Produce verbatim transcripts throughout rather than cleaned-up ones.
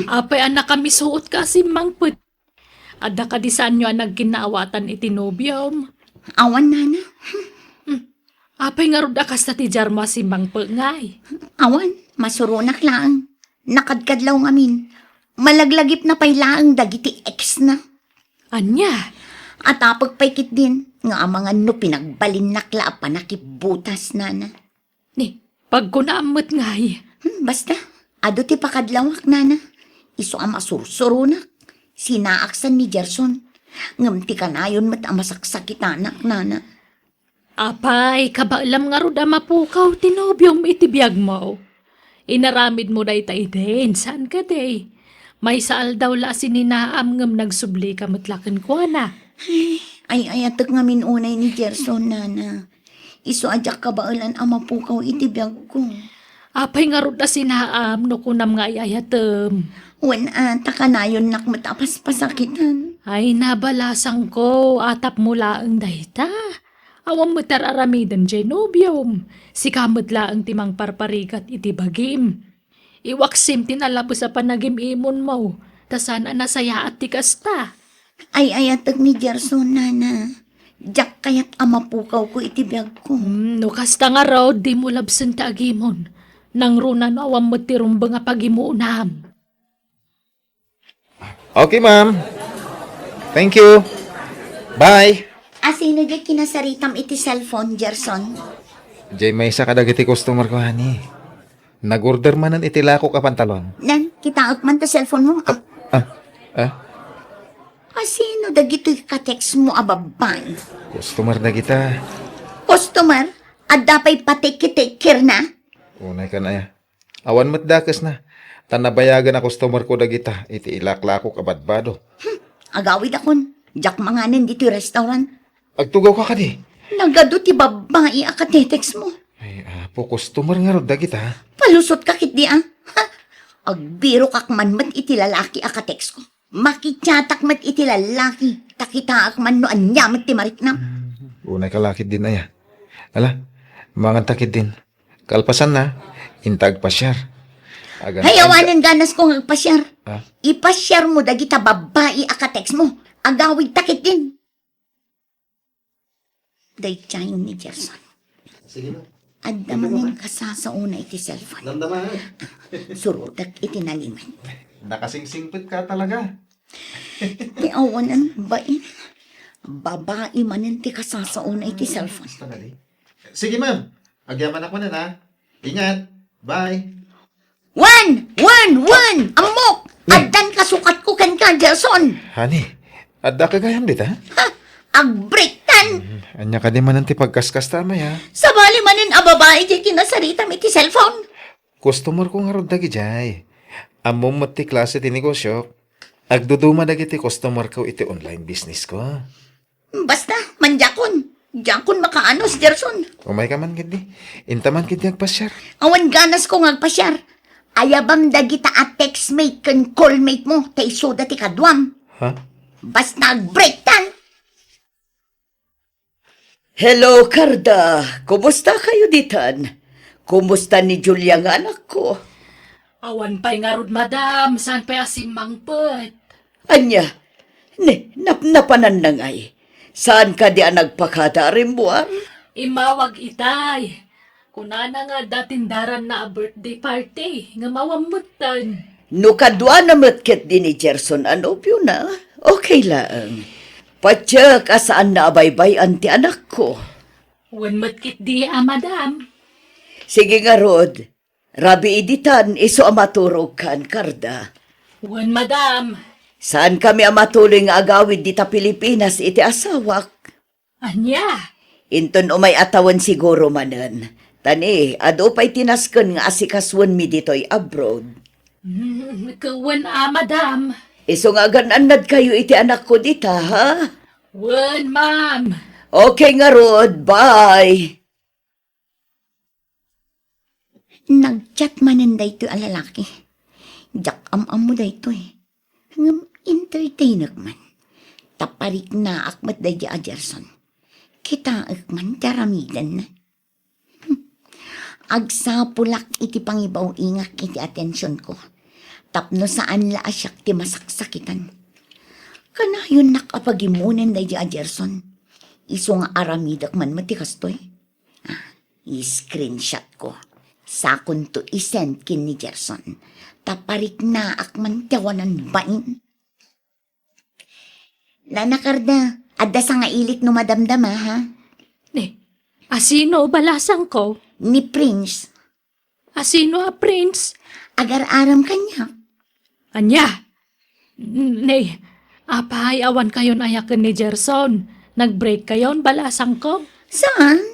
Apay a nakamisuot ka a simmangpet? Adda kadi saanyo a nagkinnaawatan iti nobiom? Awan, nana. Hmm. Apay ngarud a kasta ti diarmo a simmangpet ngay? Awan, masuronak laeng. Nakadkadlaw ngamin. Malaglagipna pay laeng dagiti ex na. Ania? Atapek pay ketdin nga amangan no pinagbalinnak la a panakibbutas, nana. Ni, pagkunaam met ngay. Hmm, basta, adu ti pakadlawak, nana. Isu a masursuronak. Sinaaksan ni Gerson. Ngem ti kanayon met a masaksakitanak, nana. Apay, kabaelam ngarud a mapukaw ti nobiom iti biagmo. Inaramidmo dayta idin, saan kadi? Maysa aldaw la a sininaam ngem nagsublika met la kenkuana. Ay, ay-ayatek ngamin unay ni Gerson, nana. Isu a diak kabaelan a mapukaw iti biagko. Apay ngarud a sinaam no kunam nga ay-ayatem? Wen a, ta kanayonnak met a paspasakitan. Ay, nabalasangko, atapmo laeng dayta. Awan met ar-aramiden jay nobiom. Sika met laeng ti mangparparigat iti bagim. Iwaksim ti nalabes a panagim-imonmo, ta saan a nasayaat ti kasta. Ay-ayatek ni Gerson, nana. Diak kayat a mapukawko iti biagko. Hmm, no kasta ngarud, dimo labsen ti agimon. Nangruna no awan met ti rumbeng a pagimonam. Okay, ma'am. Thank you. Bye. Asino diay kinasaritam iti cellphone, Gerson? Jay maysa kadagiti customer ko, honey. Nag-order manen iti lakok a pantalon. Nan, kitaek man ta cellphone mo. Ah, ah, ah? Asino dagitoy ka-text mo a babbai? Customer dagita. Customer? Adda pay pa-take-take care na? Unay kan aya. Awan met dakesna. Ta nabayagen a customer ko dagita iti ilaklakok a badbado. Hmm, agawidakon. Diak manganen ditoy restaurant. Agtugawka kadi? Nagadu ti babbai a ka-text mo. Ay, apo, customer ngarud dagita. Palusotka ketdi, a? Ha? Agbirokak man met iti lalaki a ka-text ko. Makichatak met iti lalaki, ta kitaek man no ania met ti mariknam. Unay ka la ketdin aya. Ala, manganta ketdin. Kalpasanna, inta agpasiar. Agan-, Hay, awanen ganasko nga agpasiar. Ha? Ipasiarmo dagita babbai a ka-text mo. Agawidta ketdin. Daydiayen ni Gerson. Sige na. Adda manen kasasaona iti cellphone. Damdama, ha? Surotek iti nalimed. Nakasingsingpetka talaga. Ti awanan bain. Babai manen ti kasasaona iti cellphone. Basta na di. Sige, ma'am. Agyamanak manen, ha? Ingat. Bye. Wen! Wen! Wen! Ammok! Ni- Addan kasukatko kenka, Gerson! Honey, adda ka gayam dita? Ha? Agbreaktan! Hmm, ania kadi manen ti pagkaskasta, Amay, ha? Sabali manen a babai diay kinasaritam iti cellphone. Customer ko ngarud dagidiay. Ammom met ti klase ti negosyo. Agduduma dagiti customer ko iti online business ko. Basta, mandiakon. Diakon makaanus, Gerson. Umayka man ketdi. Inta man ketdi agpasiar. Awan ganasko nga agpasiar. Ayabam dagita a textmate ken callmate mo, ta isuda ti kaduam. Ha? Basta agbreaktan. Hello, Carda. Kumusta kayo ditan? Kumusta ni Julia nga anakko? Awan pay ngarud, madam. Saan pay a simmangpet? Ania? Ne, nap-, napananna ngay? Saan kadi a nagpakada a rimmuar? Immawag itay. Kunana nga adda tindaranna a birthday party, ngem awan metten. No kaduana met ketdi ni Gerson a nobiona, okay laeng. Patiek a saanna a baybay-an ti anakko. Wen met ketdi a, madam. Sige ngarud, rabii ditan isu a maturogkan, Carda. Wen, madam. Saankami a matuloy nga agawid dita Pilipinas iti asawak. Ania? Inton umay a tawen siguro manen. Ta ni, adu pay ti nasken nga asikasoenmi ditoy abroad. Mm, wen a, madam. Isu nga agan-annadkayo iti anakko dita, ha? Wen, ma'am. Okay ngarud, bye. Nag-chat manen daytoy a lalaki. Diak am-ammo daytoy. Ngem entertainek man. Ta pariknaak met daydi a Gerson. Kitaek man ti aramidenna. Hmm. Agsapulak iti pangibaw-ingak iti atensionko. tapno saan la a siak ti masaksakitan. Kanayonnak a pagimonen daydi a Gerson. Isu nga aramidek man met ti kastoy. Ah, i-screenshot ko. Sakonto i-send ken ni Gerson. Ta pariknaak man ti awanan bain. Nana Carda, adda sangailik no madamdama, ha? Eh, asino balasangko? Ni Prince. Asino a Prince? Agar-aram kaniak. Ania? N-, ne, apay awan kayon ayaken ni Gerson? Nag-break kayon, balasangko? Saan?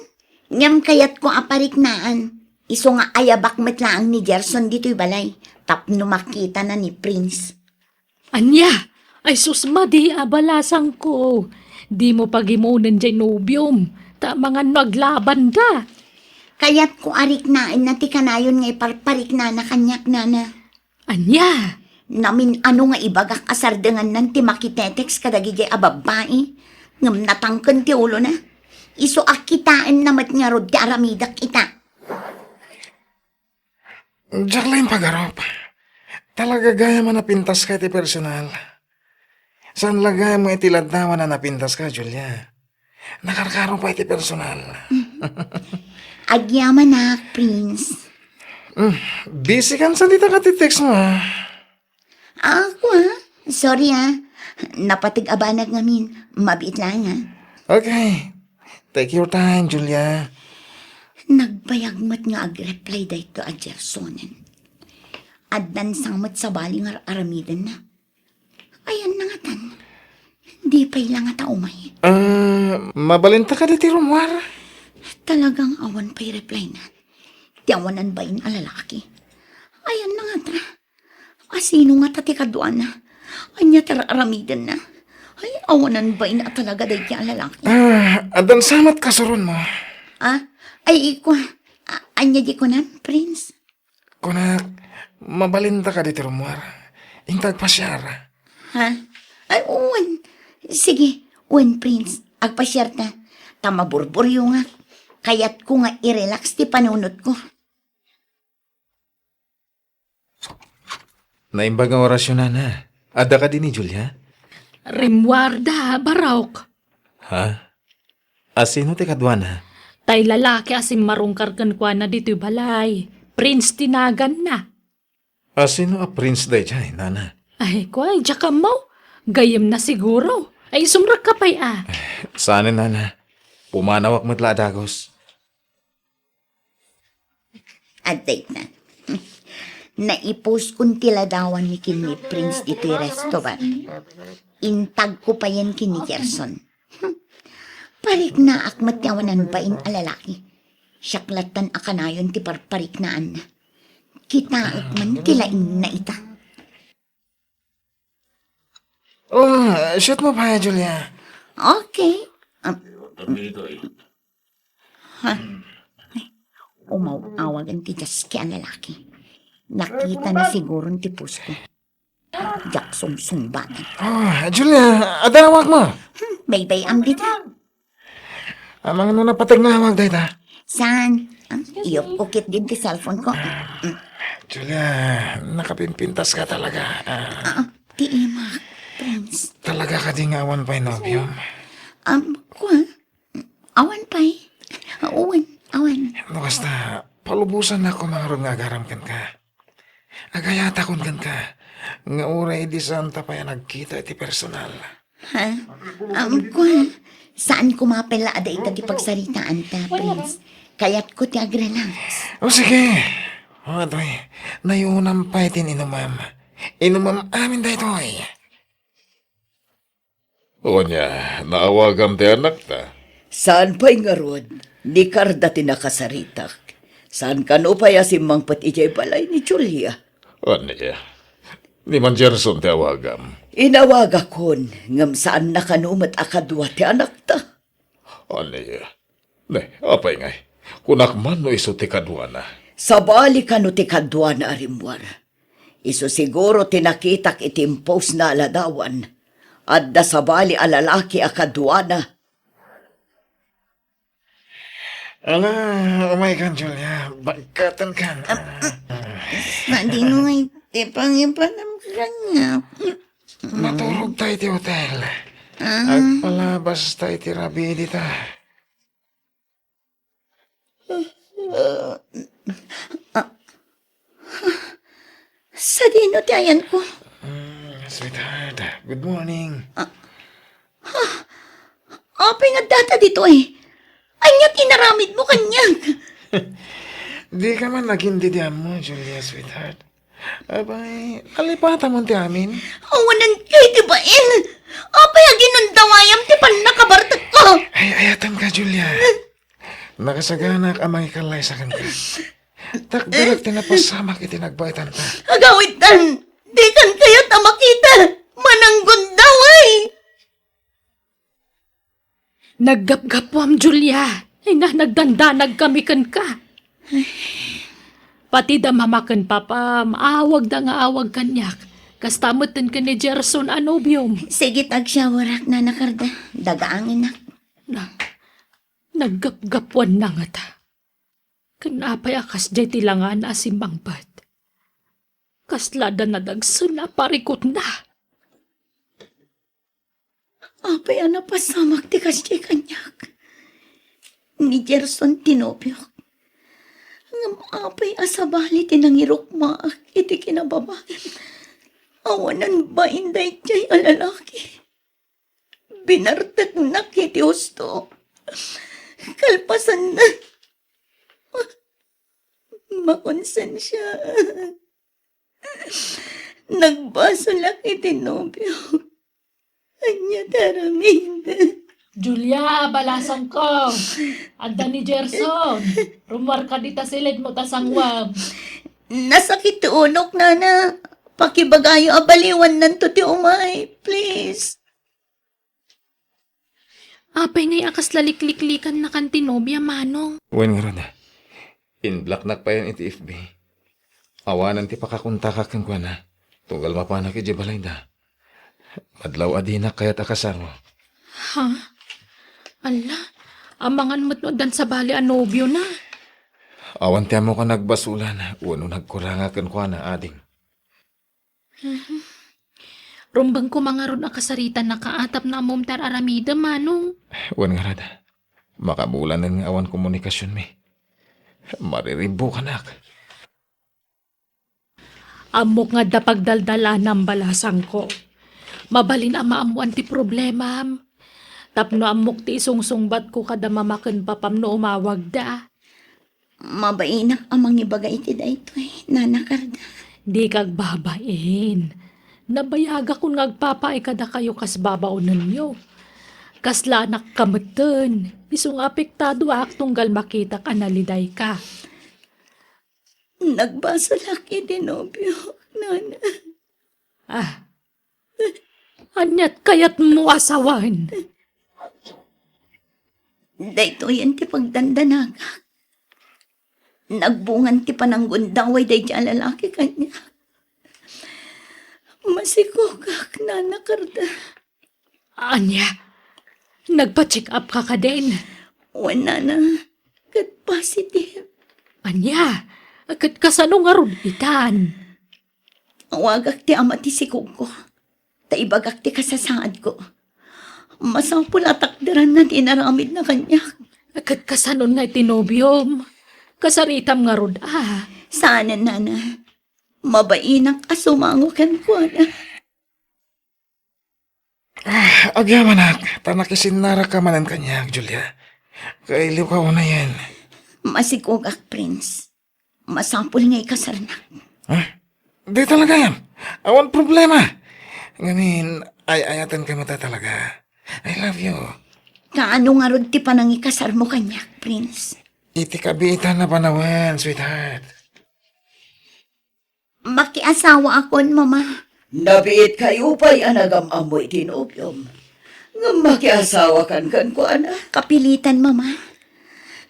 Ngem kayatko a pariknaan. Isu nga ayabak met laeng ni Gerson ditoy balay tapno makitana ni Prince. Ania? Ay sus, madi a balasangko. Dimo pagimonen jay nobiom, ta amangan no aglabanda. Kayatko a riknaenna ti kanayon nga iparpariknana kaniak, nana. Ania? Namin-ano nga ibagak a sardengannan ti makitetext kadagijay a babbai, ngem natangken ti ulona. Isu a kitaenna met ngarud ti aramidek ita. Diak la impagarup. Talaga gayam a napintaska iti personal. Saan la gayam nga iti laddawan a napintaska, Julia. Nakarkaro pay iti personal. Agyamanak, Prince. Mm, busy kan sa dita ka ti text mo, ah. Ah, ako, ah. Sorry, ah. Napateg a banag ngamin. Mabiit lang, ah. Okay. Take your time, Julia. Nagbayag met nga agreply dayto a Gersonen. Addan sa met sabali nga ar-aramidenna. Ayan na ngatan. Di pay la ngata umay. Ah, mabalinta kadi ti rummuar? Talagang awan pay reply na. Ti awanan bain a lalaki. Ayan na ngata. Asino ngata ti kaduana? Ania ti ar-aramidenna? Ay, awanan bain a talaga daydi a lalaki. Ah, addan sa met kasuron mo. Ah? Ay, iko. A-, ania di kunam, Prince? Kunak, mabalinta kadi ti rummuar. Inta agpasiar. Ha? Ay, wen. Sige, wen, Prince. Agpasiarta. Ta maburburyo nga. Kayatko nga i-relax ti panunotko. Naimbag nga orasyon, nana. Adda kadi ni Julia? Rimmuarda, Barok. Ha? Asino ti kaduana? Tay lalaki a simmarungkar kenkuana ditoy balay. Prince ti naganna. Asino a Prince daydiay, nana? Ay, kuay, diak ammo. Gayyemna siguro. Ay, sumrekka pay, a. Saan, nana. Pumanawak met la a dagus. Adda ita. Naipuskon ti ladawanmi ken ni Prince ditoy restobar. Intagko payen ken ni Gerson. Pariknaak met ti awanan bain a lalaki. Siak lattan a kanayon ti parpariknaanna. Kitaek man ti laingna ita. Oh, shoot mo pa, Julia. Okay. Um, ha? Umaw-awagan ti diaske a lalaki. Nakita na siguro ti post ko. Diak sungsungbaten. Oh, Julia, adawak mo. Hmm, baybay-am dita. Amangan no napateg nga awag dayta. Saan? Ah, iyupko ketdin ti cellphone ko. Mm. Julia, nakapimpintas ka talaga. Ah. Ah, ti imak, Prince. Talaga kadi nga awan pay nobiom? Um, kua? Awan pay. Awan, awan. No kasta, palubosannak koma ngarud nga agaram kenka. Agayatakon kenka, nga uray idi saanta pay a nagkita iti personal. Ha? Um, kua, saan koma pay la a dayta ti pagsaritaanta, Prince. Kayatko ti agrelax. O sige. O, atoy, nayunam pay ti inumam. Inumam amin daytoy. Onia, naawagam ti anakta? Saan pay ngarud, ni Carda ti nakasaritak. Saan kano pay a simmangpet idiay balay ni Julia? Ania? Ni Mang Gerson ti awagam. Inawagakon, ngem saanna kano met a kadua ti anakta. Ania? Ne, apay ngay? Kunak man no isu ti kaduana. Sabali kano ti kaduana a rimmuar. Isu siguro ti nakitak iti impostna a ladawan. Adda sabali a lalaki a kaduana. Ala, umay kan, Julia. Bagkaten kan. Ah, ah, sadino ngay ti pangipanam kaniak. Maturog ta iti hotel. Ah. Agpalabas ta iti rabii dita. Ah, sadino ti ayanko? Mm, sweetheart, good morning. Ah, ah, apay nga data ditoy? Ania ti inaramidmo kaniak? Di ka man nagin didiammo, Julia, sweetheart. Abay, nalipatam ti amin. Awanan kay ti bain. Apay a ginundawayam ti pannakabartekko? Ay, ayatem ka, Julia. Nakasaganak a mangikallaysa kenka. Takderak ti napasamak iti nagbaetanta. Agawidtan, di kan kayat a makita. Mananggundaway. Naggapgapuam, Julia. Ay na, nagdandanag kami kenka. Pati da mama ken papam, awagda nga awag kaniak. Kasta metten ken ni Gerson a nobiom. Sige, agsyawarak, Nana Carda. Dagaangenak. Na, naggapgapuanna ngata. Ken apay a kasdiay ti langan a simmangpet? Kasla da nadagsen a parikutna. Apay a napasamak ti kasdiay kaniak? Ni Gerson ti nobiok. Ngem apay a sabali ti nangirukmaak iti kinababain? Awanan bain daydiay a lalaki. Binarteknak iti husto. Kalpasanna, makonsensiaak. Nagbasolak iti nobio. Ania ti aramid? Julia, balasangko. Adda ni Gerson. Rummuarka dita siled mo ta sanguam. Nasakit ti unok, Nana. Pakibagayo a baliwannanto ti umay, please. Apay ngay a kasla likliklikannakan ti nobia, Manong? Wen ngarud, inblocknak payen iti F B. Awanan ti pakakontakak kenkuana, tunggal mapanak idiay balayda. Madlaw a dinak kayat a kasaro. Ha? Ala, amangan met no addan sabali a nobiona. Awan ti ammok a nagbasolan wenno nagkuranga kenkuana, ading. Mhm. Rumbeng koma ngarud a kasaritanaka a tapno ammom ti ar-aramidem, Manong. Wen ngarud, makabulanen nga awan komunikasionmi. Mariribbukanak. Ammok nga adda pagdaldalanam, balasangko. Mabalin a maammoan ti problemam. Tapno ammok ti isungsungbatko kada mama ken papam no umawagda. Mabainak a mangibaga iti daytoy, Nana Carda. Dika agbabain. Nabayagakon nga agpapaay kadakayo kas babaonenyo. Kaslaanak ka metten, isu nga apektadoak tunggal makitak a nalidayka. Nagbasolak iti nobio, Nana. Ah. Aniat kayatmo a sawen? Daytoyen ti pagdandanagak. Nagbungan ti pananggundaway daydiay a lalaki kaniak. Masikogak, Nana Carda. Ania? Nagpa-check up ka kadin? Wen, Nana, ket positive. Ania? Ket kasano ngarud itan? Awagak ti ama ti sikogko, ta ibagak ti kasasaadko. Masapul a takderanna ti inaramidna kaniak. Ket kasanon nga iti nobiom? Kasaritam ngarud a? Saanen, Nana. Mabainak a sumango kenkuana. Ah, agyamanak, ta nakisinnaraka manen kaniak, Julia. Kailiwka unayen. Masikogak, Prince. Masapul nga ikasarnak. Ah, di talaga yan. Awan problema. Ngamin, ay-ayatenka met talaga. I love you. Kaano ngarud ti panangikasarmo kaniak, Prince? Iti kabiitan a panawen, sweetheart. Makiasawaakon, Mama. Nabiitkayo pay a nagam-ammo iti nobiom. Ngem makiasawakan kenkuana. Kapilitan, Mama.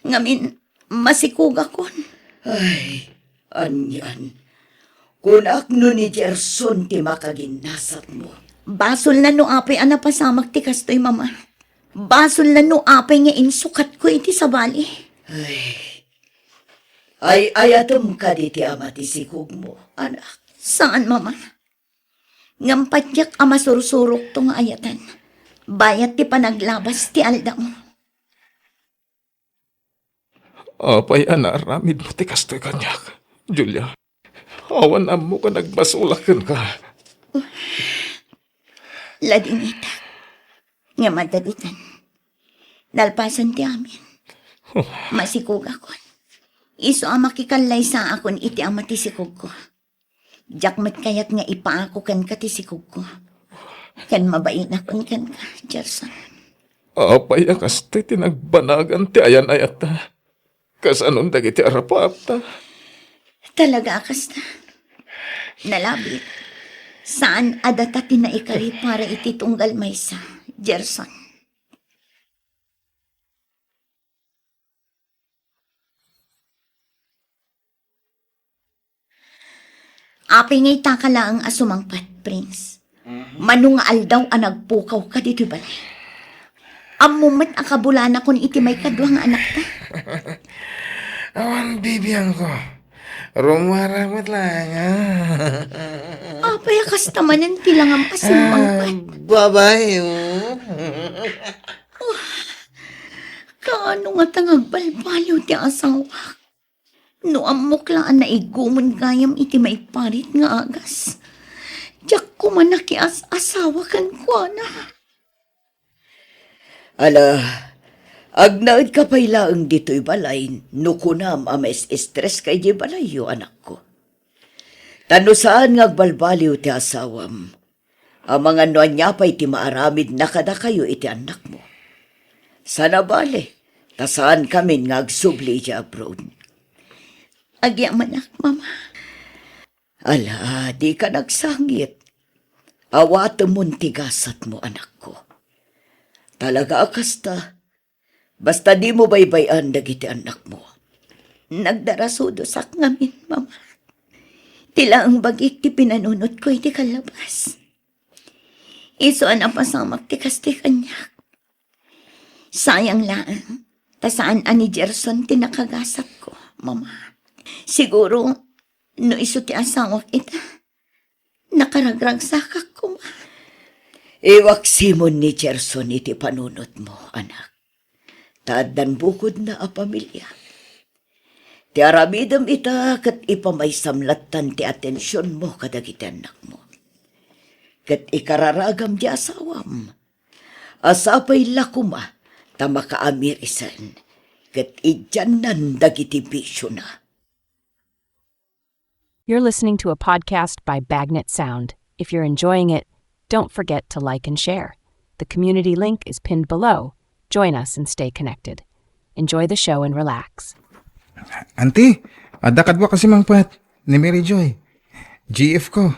Ngamin, masikogakon. Ay, anian. Kunak no ni Gerson ti makaginnasatmo. Basolna no apay a napasamak ti kastoy, Mama. Basolna no apay nga insukatko iti sabali. Ay, ay-ayatem kadi ti ama ti sikogmo, anak. Saan, Mama. Ngem patiek a masursurokto nga ayatan, bayat ti panaglabas ti aldaw. Apay a naaramidmo ti kastoy kaniak, Julia? Awan ammok a nagbasolak kenka. Ladingitak. Ngem adda ditan. Nalpasen ti amin. Masikogakon. Isu a makikallaysaakon iti ama ti sikogko. Diak met kayat nga ipaako kenka ti sikogko. Ken mabainakon kenka, Gerson. Apay a kasta ti nagbanagan ti ayan-ayatta? Kasanon dagiti arapaapta? Talaga a kasta. Nalabit. Saan a data ti naikari para iti tunggal maysa, Gerson. Apay nga itaka laeng a sumangpet, Prince? Mhm. Mano nga aldaw a nagpukawka ditoy balay? Ammom met a kabulanakon iti maikadua nga anakta. Awan bibiangko. Rummuar met laeng, ah. Apay a kasta manen ti langam a sumangpet? Ah, babae, oh. Kaano ngata nga agbalbaliw ti asawak? No ammok la a naigumen gayam iti maiparit nga agas, diak koma nakias-asawa kenkuana. Ala, agnaedka pay laeng ditoy balay no kunam a maes-estreska idiay balayyo, anakko. Ta no saan nga agbalbaliw ti asawam, amangan no ania pay ti maaramidna kadakayo iti annakmo. Sana bale, ta saankamin nga agsubli idiay abroad. Agyamanak, Mama. Ala, dika nagsangit. Awatemon ti gasatmo, anakko. Talaga a kasta, basta dimo baybay-an dagiti annakmo. Nagdarasudosak ngamin, Mama. Ti laeng bagik ti pinanunotko iti kallabas. Isu a napasamak ti kasta kaniak. Sayang laeng, ta saan a ni Gerson ti nakagasatko, Mama. Siguro, no isu ti asawak ita, nakaragragsakak koma. Iwaksimon ni Gerson iti panunotmo, anak. Ta addan bukodna a pamilia. Ti aramidem ita ket ipamaysam lattan ti atensionmo kadagiti annakmo. Ket ikararagam ti asawam a sapay la koma ta makaamirisen ket idiannan dagiti bisiona. You're listening to a podcast by Bagnet Sound. If you're enjoying it, don't forget to like and share. The community link is pinned below. Join us and stay connected. Enjoy the show and relax. Auntie, adda kadua kasi mangpet ni Mary Joy. G F ko.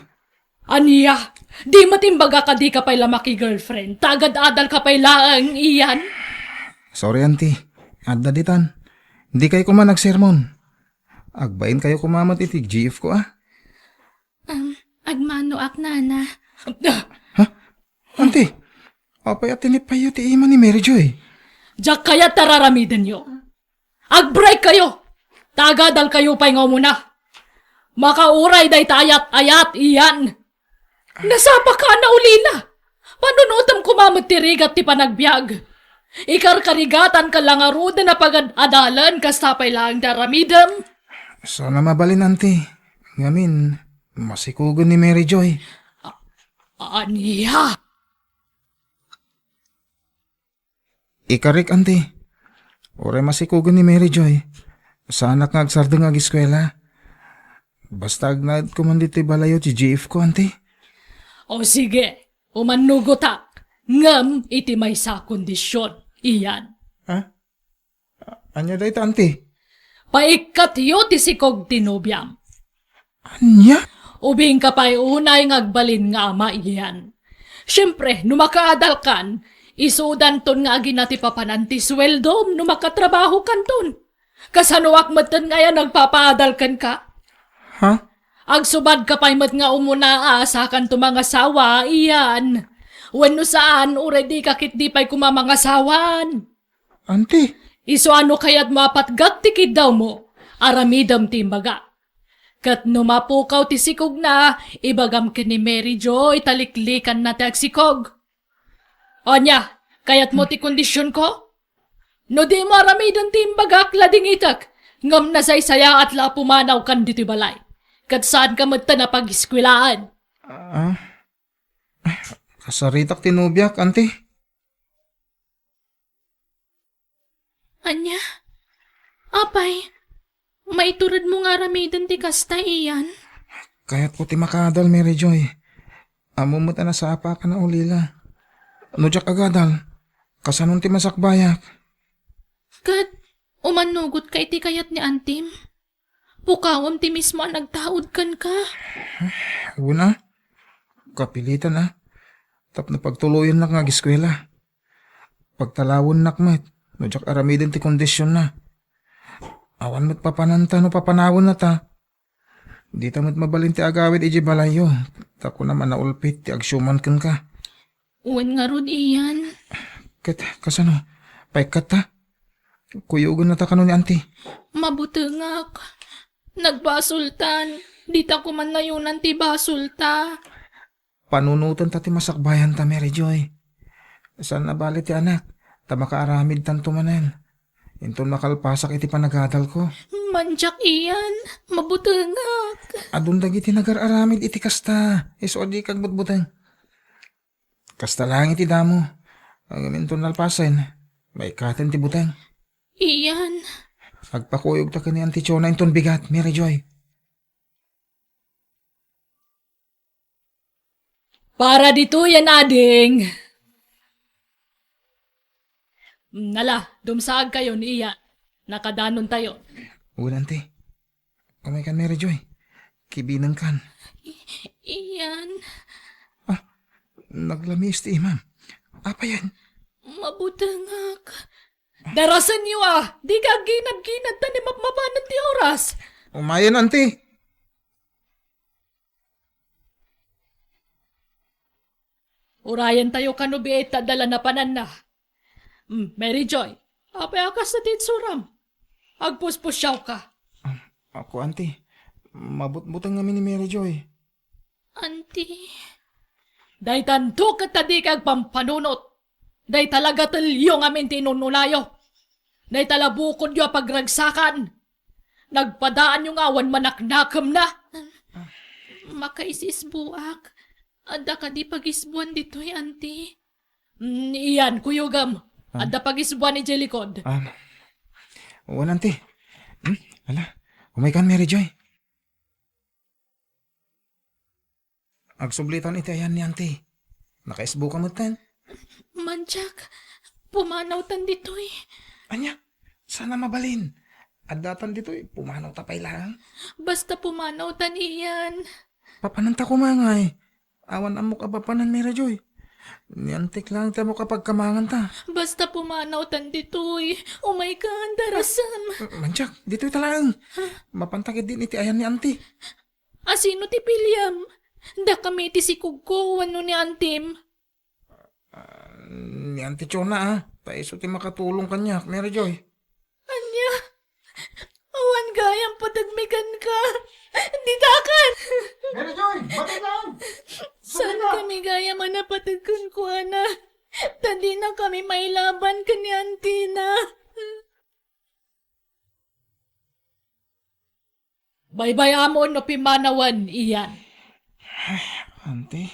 Ania? Di met imbaga ka di ka pay la maki-girlfriend, ta agad-adal ka pay laeng, Ian. Sorry, auntie. Adda ditan. Di kayo koma nagsermon. Agbain kayo koma met iti G F ko, ah. Um, agmanoak, nana. Ah! Ha? Auntie, apay a tinipayyo ti ima ni Mary Joy? Diak kayat ta raramidenyo. Agbreak kayo! Ta agadal kayo pay nga umuna. Makauray dayta ayat-ayat, Ian. Nasapa ka, naulina. Panunutem koma met ti rigat ti panagbiag. Ikarkarigatan ka la ngaruden a pagad-adalen kasta pay laeng ti aramidem. Sana mabalin, auntie. Ngamin, masikugen ni Mary Joy. A-, ania? Ikarik, auntie. Uray masikugen ni Mary Joy. Saanak nga agsardeng nga ageskuela. Basta agnaed ko man ditoy balayo ti G F ko, auntie. O sige, umannugotak. Ngem iti maysa a kondision, Ian. Ha? A-, ania dayta, auntie? Paikkatyo ti sikog ti nobiam. Ania? Ubingka pay unay nga agbalin nga ama, Ian. Siempre, no makaadalkan, isudanton nga agina ti papanan ti sueldom no makatrabahokanton. Kasanoak metten nga aya nagpapaadal kenka? Ha? Agsubadka pay met nga umuna a sakanto mangasawa, Ian. Wenno saan, uray dika ketdi pay koma mangasawan. Auntie. Isu a no kayatmo a patgak ti kiddawmo, aramidem ti imbaga. Ket no mapukaw ti sikogna, ibagam ken ni Mary Joy ta liklikanna ti agsikog. Ania, kayatmo ti kondisionko? No dimo aramiden ti imbagak, ladingitek, ngem nasaysayaat la a pumanawkan ditoy balay. Ket saanka met ta napagiskuelaan. Ah, kasaritak ti nobiak, anti. Ania? Apay, maituredmo nga aramiden ti kasta, Ian? Kayatko ti makaadal, Mary Joy. Ammom met a nasapa ka na ulila. No diak agadal, kasanon ti masakbayak? Ket umannugotka iti kayat ni antim? Pukawem ti mismo a nagtaud kenka. Una, kapilitan a. Tapno pagtuloyennak nga ageskuela. Pagtalawennak met, no diak aramiden ti kondisionna. Awan met papananta no papanawenna ta. Dita met mabalin ti agawid idiay balayyo, ta kunam a naulpit ti agsiuman kenka. Wen ngarud, Ian. Ket kasano? Paikkatta? Kuyogennata kano ni anti? Mabutengak. Nagbasoltan. Dita koman nayonan ti basolta. Panunotenta ti masakbayanta, Mary Joy. Saan a bale ti anak, ta makaaramidtanto manen. Inton makalpasak iti panagadalko. Mandiak, Ian. Mabutengak. Adun dagiti nagar-aramid iti kasta. Isu a dika agbutbuteng. Kasta laeng iti damo. Ngem inton nalpasen, maikkaten ti buteng. Ian. Agpakuyogta ken ni Auntie Chona inton bigat, Mary Joy. Para ditoyen, ading. Nala, dumsaagkayo ni Ian. Nakadanontayo. Wen, Auntie. Umaykan, Mary Joy. Kibinengkan. I-, Ian. Ah, naglamiis ti imam. Apayen? Mabutengak. Darasenyo a! Dika agginad-ginad ta ni mapmapanen ti oras. Umayen, Auntie. Urayentayo kano biit ta adda la napananna. Mm, Mary Joy, apay a kasta ti itsuram? Agpuspusiawka. Ako, Auntie. Mabutbuteng ngamin ni Mary Joy. Auntie. Daytanto ket ta dika agpampanunot. Dayta la gatelyo ngamin ti inununayo. Dayta la bukodyo a pagragsakan. Nagpadaanyo nga awan manaknakemna. Makaisisbuak. Adda kadi pagisbuan ditoy, Auntie? Mm, Ian, kuyogem. Ah. Adda pagisbuan idiay likod. Ah. Wen, Auntie. Hmm? Ala, umaykan, Mary Joy. Agsublitan iti ayan ni Auntie. Nakaisbuka metten. Mandiak, pumanawtan ditoy. Ania? Saan a mabalin. Addatan ditoy, pumanawta pay laeng. Basta pumanawtan, Ian. Papananta koma ngay. Awan ammok a papanan, Mary Joy. Ni Auntie laeng ti ammok a pagkamanganta. Basta pumanawtan ditoy. Umaykan, darasem. Mandiak, ditoyta laeng. Mapanta ketdin iti ayan ni Auntie. Asino ti piliem? Dakami ti sikogko wenno ni Auntie? Ah, ni Auntie Chona, ah. Ta isu ti makatulong kaniak, Mary Joy. Ania? Awan gayam pategmi kenka. Ditakan! Mary Joy, batay lang! Saan kami gayam a napateg kenkuana? Ta dina kami mailaban ken ni Auntie na. Baybay-am no pimmanawen, Ian. Auntie?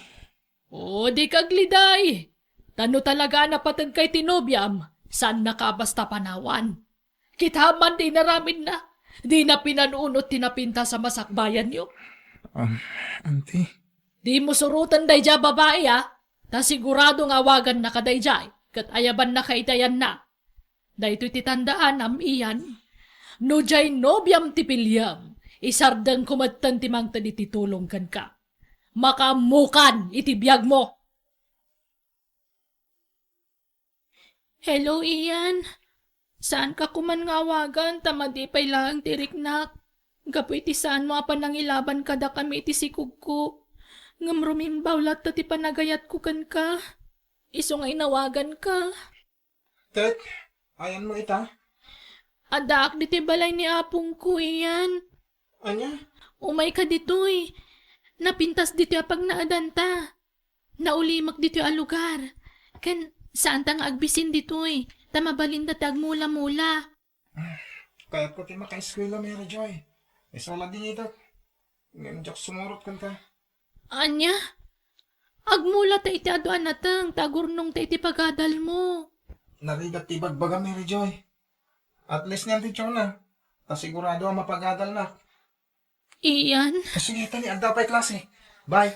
O, dika agliday. Ta no talaga a napategka iti nobiam, saannaka a basta panawan. Kitaem man ti inaramidna. Dina pinanunot ti napintas a masakbayanyo. Um, Auntie? Dimo suroten daydiay a babai, a. Ta sigurado nga awaganna kadaydiay, ket ayabannaka iti ayanna. Daytoy ti tandaanam, Ian. No diay nobiam ti piliem, isardengko metten ti mangted iti tulong kenka. Makaammokan iti biagmo. Hello, Ian. Saanka koman nga awagan ta madi pay laeng ti riknak. Gapu iti saanmo a panangilaban kadakami iti sikogko. Ngem rumimbaw latta ti panagayatko kenka. Isu nga inawaganka. Ket, ayanmo ita? Addaak ditoy balay ni apongko, Ian. Ania? Umayka ditoy. Napintas ditoy a pagnaedanta. Naulimek ditoy a lugar. Ken saanta nga agbisin ditoy, ta mabalinda ti agmula-mula. Kayatko ti makaeskuela, Mary Joy. Isu la dinitek. Ngem diak sumurot kenka. Ania? Agmula ta iti adu a nateng ta agurnongta iti pagadalmo. Narigat ti ibagbaga, Mary Joy. At least niyan ti Chona. Ta sigurado a mapagadalnak. Iyan? O sige, tani, adda pay klase. Bye.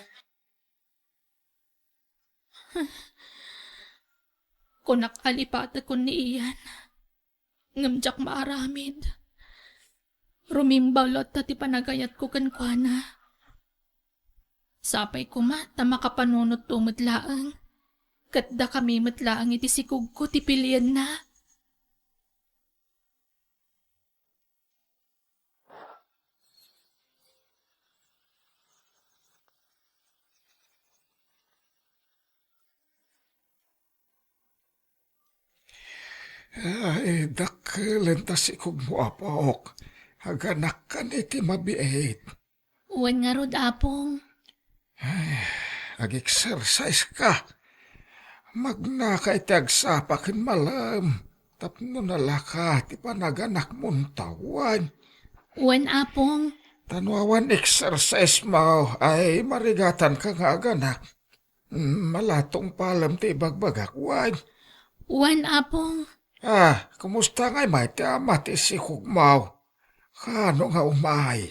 Kunak a lipatekon ni Ian. Ngem diak maaramid. Rumimbaw latta ti panagayatko kenkuana. Sapay koma ta makapanunotto met laeng. Ket dakami met laeng iti sikugko ti pilienna. Ay, dakkelen ta sikugmo, apok. Aganakkan iti mabiit. Wen ngarud, Apong. Ay, ag-exercise ka. Magnaka iti agsapa ken malem tapno nalaka ti panaganakmon, ta wen. Wen, Apong. Ta no awan exercise mo, ay marigatanka nga aganak. Mm, malatong palem ti ibagbagak, wen. Wen, Apong. Ah, kumusta ngay met ti ama ti sikugmo? Kaano nga umay?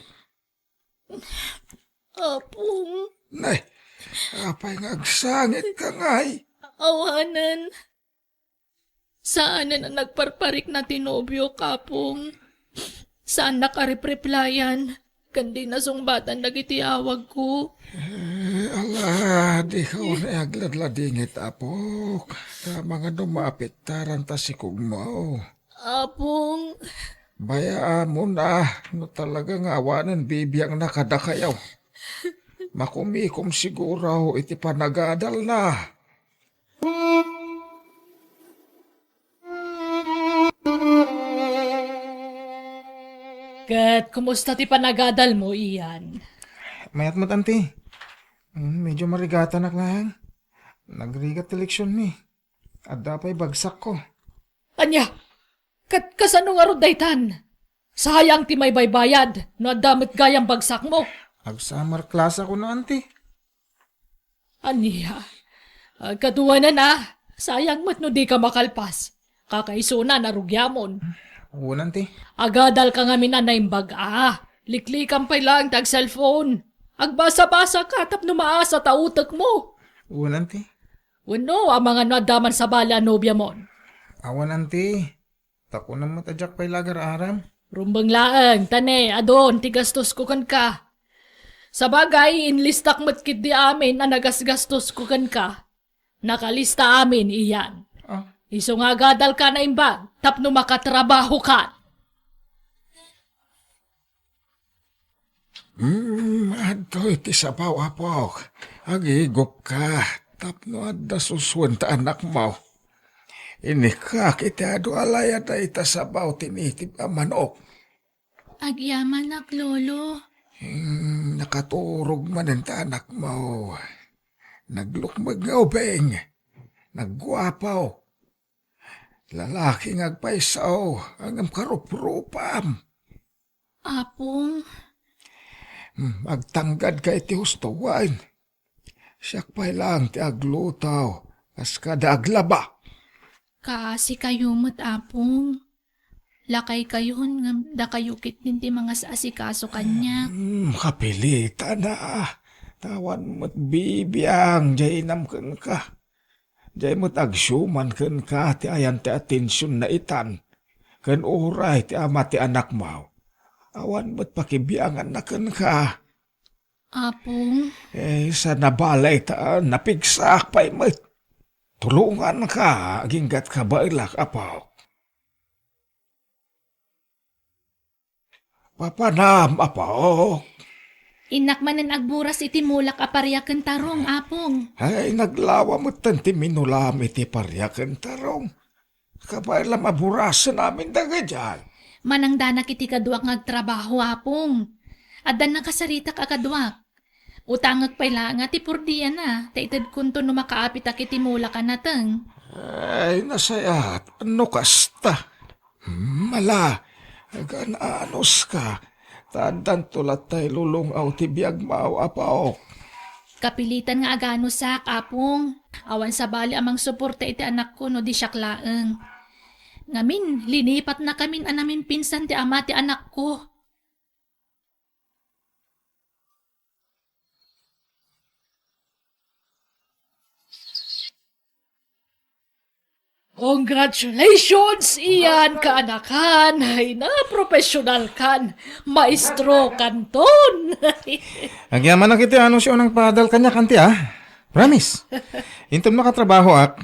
Apong. Nay, apay nga agsangitka ngay? Awanen. Saanen a nagparparikna ti nobiok, Apong. Saannak a repreplayan, ken dina sungbatan dagiti awagko. Eh, ala, dika unay agladladingit, apok. Ta amangan no maapektaranta sikugmo. Apong. Bayaamon a no talaga nga awanen bibiangna kadakayo. Makumikom siguro iti panagadalna. Ket kumusta ti panagadalmo, Ian? Mayat met, anti. Mm, medyo marigatanak laeng. Nagrigat ti leksionmi. Adda pay bagsakko. Ania? Ket kasano ngarud daytan? Sayang ti maibaybayad no adda met gayam bagsakmo. Ag-summer class ako no, anti. Ania? Agkaduanan a, sayang met no dika makalpas. Kakaisuna, narugiamon. Wen, anti. Agadalka ngamin a naimbag a. Liklikan pay laeng ti ag-cellphone. Agbasa-basaka tapno maasa ta utekmo. Wen, anti. Wenno, amangan no adda man sabali a nobiamon? Awan, anti. Ta kunam met a diak pay la agar-aram. Rumbeng laeng, ta ne, adun ti gastosko kenka. Sabagay, inlistak met ketdi amin a nagasgastosko kenka. Nakalista amin, Ian. Ah. Isu nga agadalka a naimbag tapno makatrabahokan. Hmm, adtoy ti sabaw, apok. Agigupka tapno adda susuen ta anakmo. Inikkak iti adu a layad dayta sabaw ti native a manok. Agyamanak, Lolo. Hmm, nakaturog manen ta anakmo. Naglukmeg nga ubing. Nagguapo. Lalaki nga agpayso, ngem karuprupam. Apong. Hmm, agtanggadka iti husto, wen. Siak pay laeng ti agluto, kas kada aglaba. Kaasikayo met, Apong. Lakaykayon ngem dakayo ketdin ti mangas-asikaso kaniak. Hmm, kapilitan a. Ta awan met bibiang diay inam kenka. Diay met agsiuman kenka ti ayan ti atensionna itan, ken uray ti ama ti anakmo, awan met pakibianganna kenka. Apong? Eh, sana balay ta napigsaak pay met. Tulonganka, agingga't kabaelak, apok. Papanam, apok. Innak manen agburas iti mulak a paria ken tarong, Apong. Ay, naglawa metten ti minulam iti paria ken tarong. Kabaelam a burasen amin dagijay. Manangdanak iti kaduak nga agtrabaho, Apong. Addan nakasaritak a kaduak. Utangek pay laeng ti purdiana, ta itedkonto no makaapitak iti mulak a nateng. Ay, nasayaat no kasta. Hmm, ala, agan-anuska, ta addanto latta ilulung-aw ti biagmo, apok. Kapilitan nga aganusak, Apong. Awan sabali a mangsuporta iti anakko no di siak laeng. Ngamin, linipatnakamin a namimpinsan ti ama ti anakko. Congratulations, Ian, kaanakan. Ay na, professional kan. Maestro kanton. Agyamanak iti anunsiona nga padal kaniak, anti, ah. Promise. Inton makatrabahoak,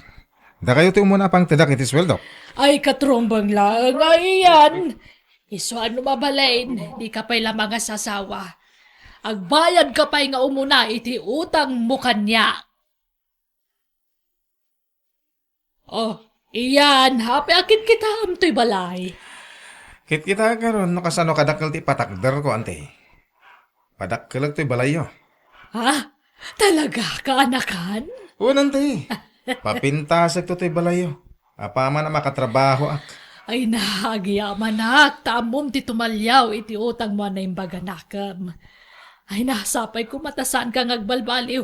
dakayo ti umuna a pangtedak iti sueldok. Ay, katrumbeng laeng, Ian. Isu a no mabalin, dika pay la mangasasawa. Agbayadka pay nga umuna iti utangmo kaniak. Oh, Ian, apay a kitkitaem toy balay? Kitkitaek ngarud no kasano kadakkel ti patakderko, anti. Padakkelek toy balayyo. Ha? Talaga, kaanakan? Wen, anti. Papintasekto toy balayyo. Apaman a makatrabahoak. Ay na, agyamanak, ta ammom ti tumaliaw iti utangmo a naimbag a nakem. Ay na, sapay koma ta saanka nga agbalbaliw.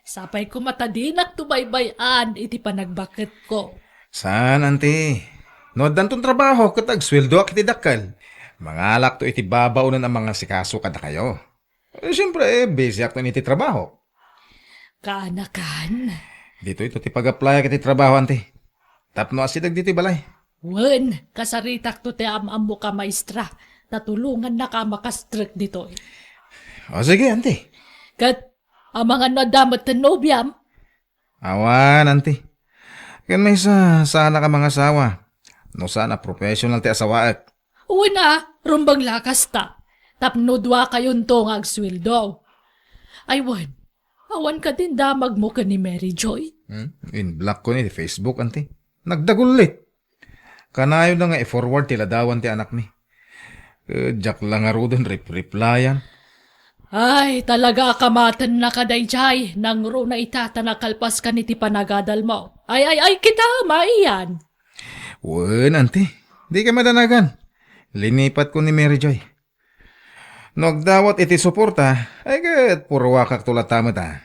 Sapay koma ta dinak tubaybay-an iti panagbaketko. Saan, anti. No addanton trabaho ket agsueldoak iti dakkel, mangalakto iti babaonen a mangasikaso kadakayo. Eh, siempre, eh, busyak iti trabaho. Kaanakan? Ditoy to ti pag-applyak iti trabaho, anti. Tapno asideg ditoy balay. Wen, kasaritakto ti am-ammok a maestra, ta tulongannaka a makastrek ditoy. O, sige, anti. Ket, amangan no adda met ti nobiam? Awan, anti. Ken maysa, saanak a mangasawa. No saan a professional ti asawaek. Wen a, rumbeng la kasta. Tapno duakayonto nga agsueldo. Ay wen, awan kadin damagmo ken ni Mary Joy? Hmm? In-block ko ni Facebook, anti. Nagdagullit. Kanayon na nga i-forward ti ladawan ti anakmi. Eh, diak la ngaruden rip-replayan. Ay, talaga a kamatennaka daydiay. Nangruna ita ta nakalpaskan iti panagadalmo. Ay, ay, ay, kita, maiyan. Wen, anti. Dika madanagan. Linipatko ni Mary Joy. No agdawat iti suporta, ay ket purwakakto latta met a.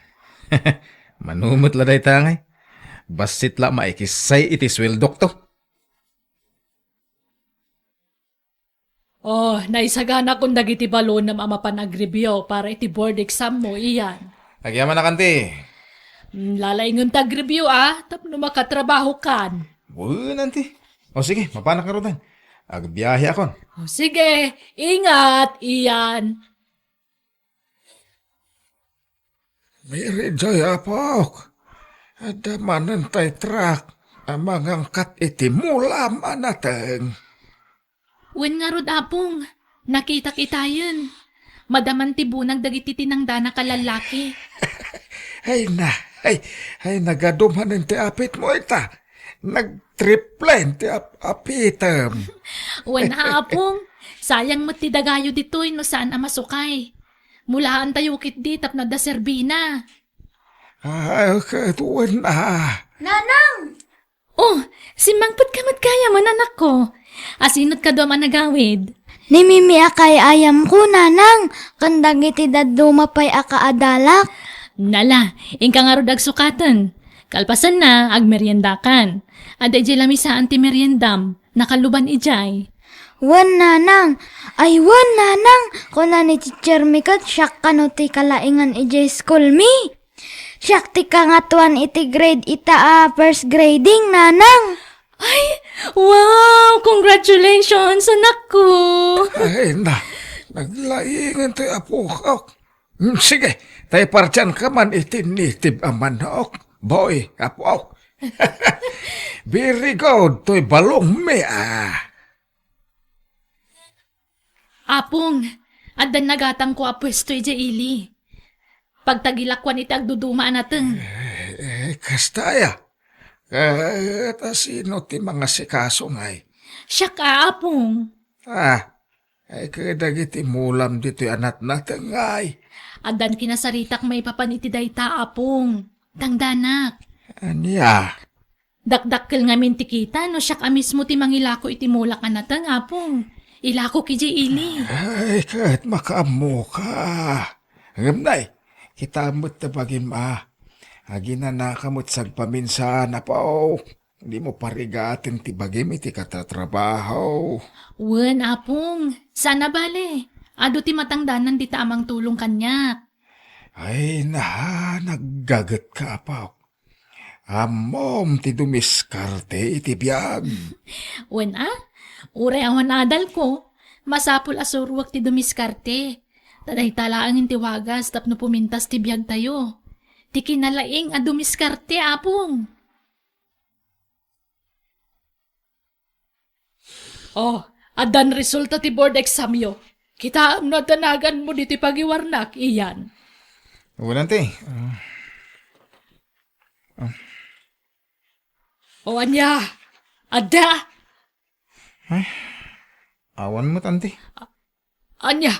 Mano met la dayta ngay. Bassit la maikissay iti sueldokto. Oh, naisaganakon dagiti balonem a mapan agreview para iti board exam mo, Ian. Agyamanak, anti. Mm, lalaingem ta agreview, ah, tapno makatrabahokan. Wen, anti. O sige, mapanak ngaruden. Agbiaheakon. O sige, ingat, Ian. Mary Joy, apok. Adda manen tay truck a mangangkat iti mulam a nateng. Wen ngarud, Apong, nakitak itayen. Madaman ti bunag dagiti tinangdanak a lallaki. Ay na, ay, ay, nagadu manen ti apitmo ita. Nagtriple ti ap-, apitem. Wen, Apong, sayang met ti dagayo ditoy no saan a masukay. Mulaantayo ketdi tapno adda serbina. Ay, ket wen a. Nanang! Oh, simmangpetka met gayamen, anakko. Asino ti kaduam a nagawid? Ni Mimi a kay-ayamko, Nanang, ken dagiti dadduma pay a kaadalak. Nala, inka ngarud agsukaten. Kalpasanna, agmeriendakan. Adda idiay lamisaan ti meriendam. Nakaluban idiay. Wen, Nanang. Ay, wen, Nanang. Kuna ni teacher mi ket siak kano ti kalaingan idiay school mi. Siak ti kangatoan iti grade ita a first grading, Nanang. Ay, wow! Congratulations, anakko! Ay, na, naglaingan ti apok. Mm, sige, tay partianka man iti native a manok. Boy, apok. Very good, toy balong mi, ah. Apong, addan nagatangko a puesto idiay ili. Pagtagilakuan iti agduduma a nateng. Eh, eh, kasta aya? Ket asino ti mangasikaso ngay? Siak a, Apong. Ah, Ay, kadagiti mulam ditoy a natnatengay. Addan kinasaritak maipapan iti dayta, Apong. Tangdanak. Ania? Dakdakkel ngamin ti kita no siak a mismo ti mangilako iti mulak a nateng, Apong. Ilako idiay ili. Ay, ket makaammoka. Ngem nay, kita met ti bagim a. Aginanaka met sagpaminsan, Apo. Dimo parigaten ti bagim iti katatrabaho. Wen, Apong. Saan a bale. Adu ti matangdanan dita a mangtulong kaniak. Ay, na, naggagetka, Apo. Ammom ti dumiskarte iti biag. Wen a, uray awan adalko, masapul a suruek ti dumiskarte. Ta dayta laengen ti wagas tapno pumintas ti biagtayo. Ti kinalaing a dumiskarte, Apong. Oh, addan resulta ti board exam yo. Kitaem no adda naganmo ditoy pagiwarnak, Ian. Wen, auntie. Ah. Ah. O ania? Adda? Ay, awan met, auntie. Ania?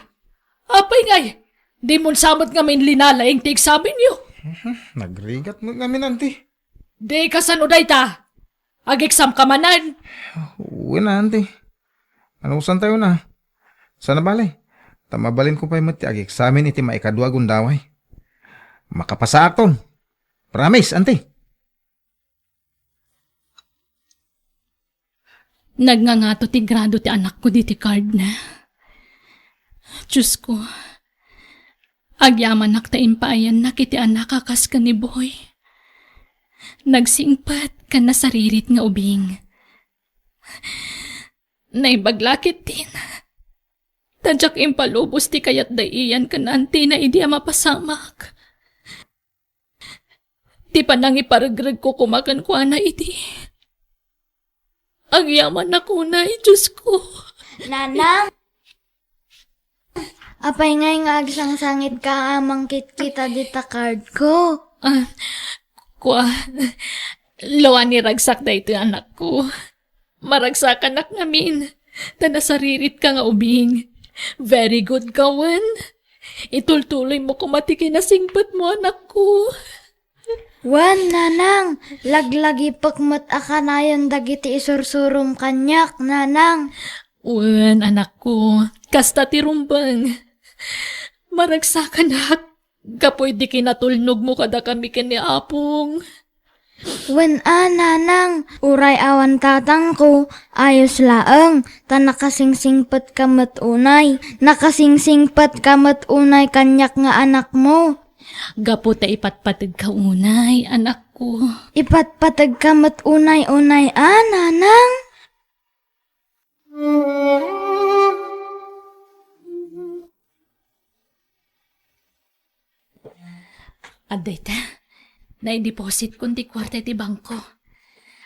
Apay ngay? Dimon sa met ngamin linalaing ti eksamenyo? Mhm, nagrigat met ngamin, auntie. Di kasano dayta? Ag-exam ka manen? Wen, auntie. Anusantayo na? Saan a bale. Ta mabalinko pay met ti ag-examen iti maikadua a gundaway. Makapasaakton. Promise, auntie. Nagngangato ti grado ti anakko ditoy card na. Diosko, agyamanak ta impaayannak iti anak a kas ken ni Boy. Nagsingpet ken nasaririt nga ubing. Naimbag la ketdin. Ta diak impalubos ti kayat da Ian ken antina idi a mapasamak. Ti panangiparegregko koma kenkuana idi agyamanak unay, Diosko. Nanang, apay ngay nga agsangsangitka a mangkitkita dita cardko? Ah, kua, Loani, ragsak daytoy, anakko. Maragsakanak ngamin, ta nasariritka nga ubing. Very good ka wen. Itultuloymo koma ti kinasingpetmo, anakko. Wen, nanang, laglagipek met a kanayon dagiti isursurom kaniak, nanang. Wen, anakko, kasta ti rumbeng. Maragsakanak gapu iti kinatulnogmo kadakami ken ni Apong. Wen a, nanang, uray awan tatangko, ayos laeng, ta nakasingsingpetka met unay, nakasingsingpetka met unay kaniak nga anakmo. Gapu ta ipatpategka unay, anakko. Ipatpategka met unay, unay a, nanang? Adda ita, naidepositkon ti kuarta iti bangko.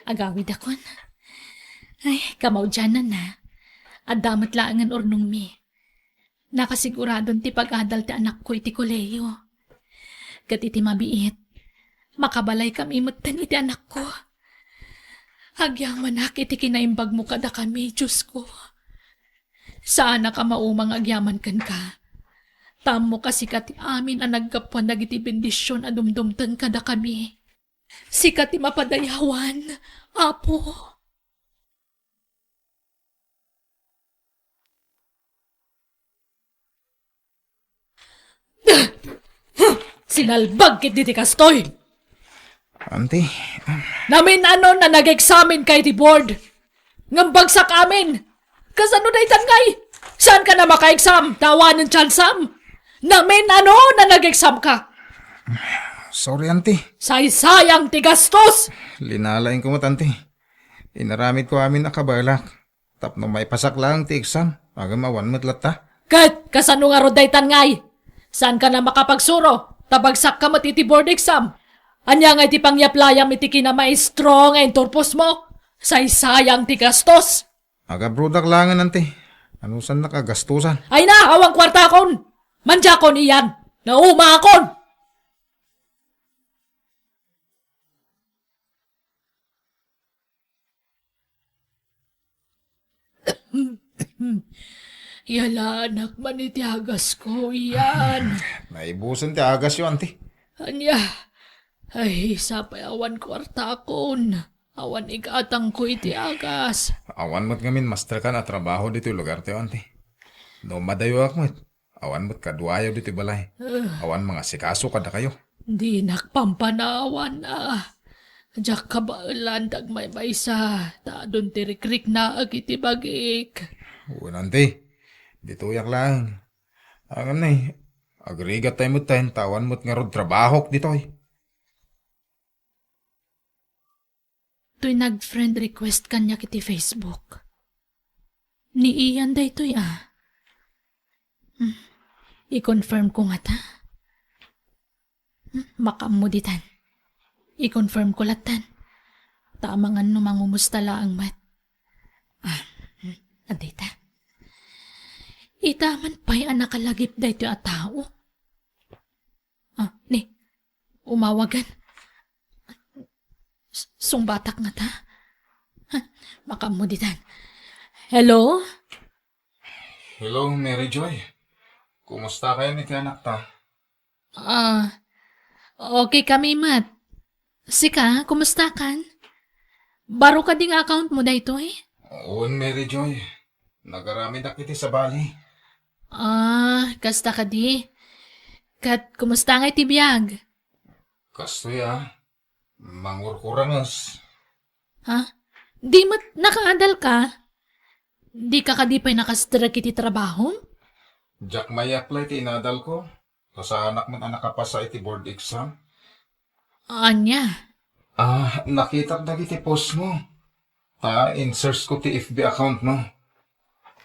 Agawidakon. Ay, kamaudiananna. Adda met laengen urnongmi. Nakasiguradon ti pag-adal ti anakko iti kolehiyo. Ket iti mabiit, makabalaykami metten iti anakko. Agyamanak iti kinaimbagmo kadakami, Diosko. Saanak a mauma nga agyaman kenka. Ta ammok a sika ti amin a naggapuan dagiti bendision a dumdumteng kadakami. Sika ti mapadayawan, Apo. Sinalbag ketdi ti kastoy! Auntie, um, Namin-anon a nag-examen ka iti board. Ngem bagsak amin. Kasano daytan ngay? Saanka na maka-exam? Ta awanen chansam. Namin-anon a nag-exam ka. Sorry, auntie. Saysayang ti gastos! Linalaingko met, auntie. Inaramidko amin a kabalak. Tapno maipasak laeng ti exam, ngem awan met latta. Ket kasano ngarud daytan ngay? Saanka na makapagsuro, ta bagsakka met iti board exam. Ania ngay ti pangyaplayam iti kinamaestro nga inturposmo? Saysayang ti gastos. Agabrodak laengen, auntie. Anusannak a gastosan? Ay na, awan kuartakon! Mandiakon, Ian! Naumaakon! Yalaanak man iti agasko, Ian. Naibusen ti agasyo, anti. Ania? Ay, sapay awan kuartakon. Awan igatangko iti agas. Awan met ngamin masterkan a trabaho ditoy lugartayo, anti. No madayoak met, awan met kaduayo ditoy balay. Ah. Awan mangasikaso kadakayo. Dinak pampanawan a. Diak kabaelan ti agmaymaysa, ta adun ti rikriknaek iti bagik. Wen, anti, ditoyak laeng. Ngem nay, agrigattayo met ta awan met ngarud trabahok ditoy. Toy nag-friend request kaniak iti Facebook. Ni Ian daytoy a. Hmm. I-confirm ko ngata. Hmm, makaammo ditan. I-confirm ko lattan. Ta amangan no mangumusta laeng met. Ah, hmm, adda ita. Ita man pay a nakalagip daytoy a tao. Ah, ni, umawagan. S-, sungbatak ngata. Ha, makaammo ditan. Hello? Hello, Mary Joy. Kumusta kayan iti anakta? Ah, okay kami met. Sika, kumusta kan? Baro kadi nga account mo daytoy? Wen, Mary Joy. Nagaramidak iti sabali. Ah, kasta kadi. Ket kumusta nga iti biag? Kastoy a, mangurkuranges. Ha? Di met nakaadal ka? Di ka kadi pay nakastrek iti trabahom? Diak may-apply ti inadal ko. Kasaanak met a nakapasa iti board exam. Ania? Ah, nakitak dagiti post mo. Ta in-search ko ti F B account mo.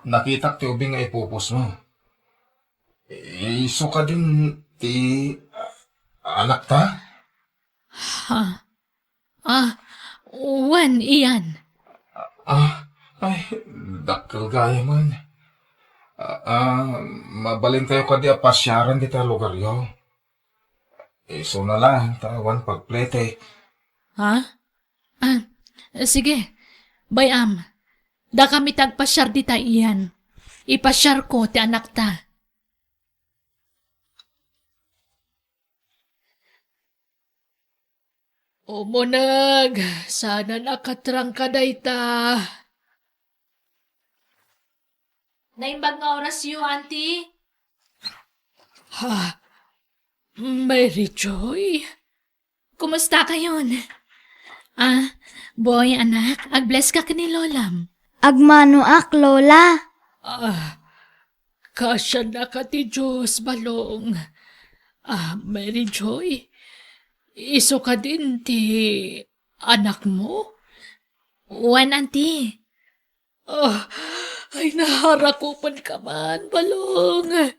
Nakitak ti ubing nga ipopost mo. Isu kadin ti, ah, anakta? Ha? Ah, wen, Ian. Ah, ay, dakkel gayam. Ah, ah, mabalinkayo kadi a pasiaren dita lugaryo? Isuna laeng ta awan pagpletek. Ha? Ah, sige. Bay-am. Dakami ti agpasiar dita, Ian. Ipasiarko ti anakta. Umuneg, saanen a katrangka dayta. Naimbag nga orasyo, Auntie? Ha? Mary Joy? Kumusta kayon? Ah, Boy, anak, ag-bless ka ken ni Lolam. Agmanoak, Lola. Ah, kasiannaka ti Dios, balong. Ah, Mary Joy, isu kadin ti anakmo? Wen, Auntie. Ah, ay, naharakupenka man, balong.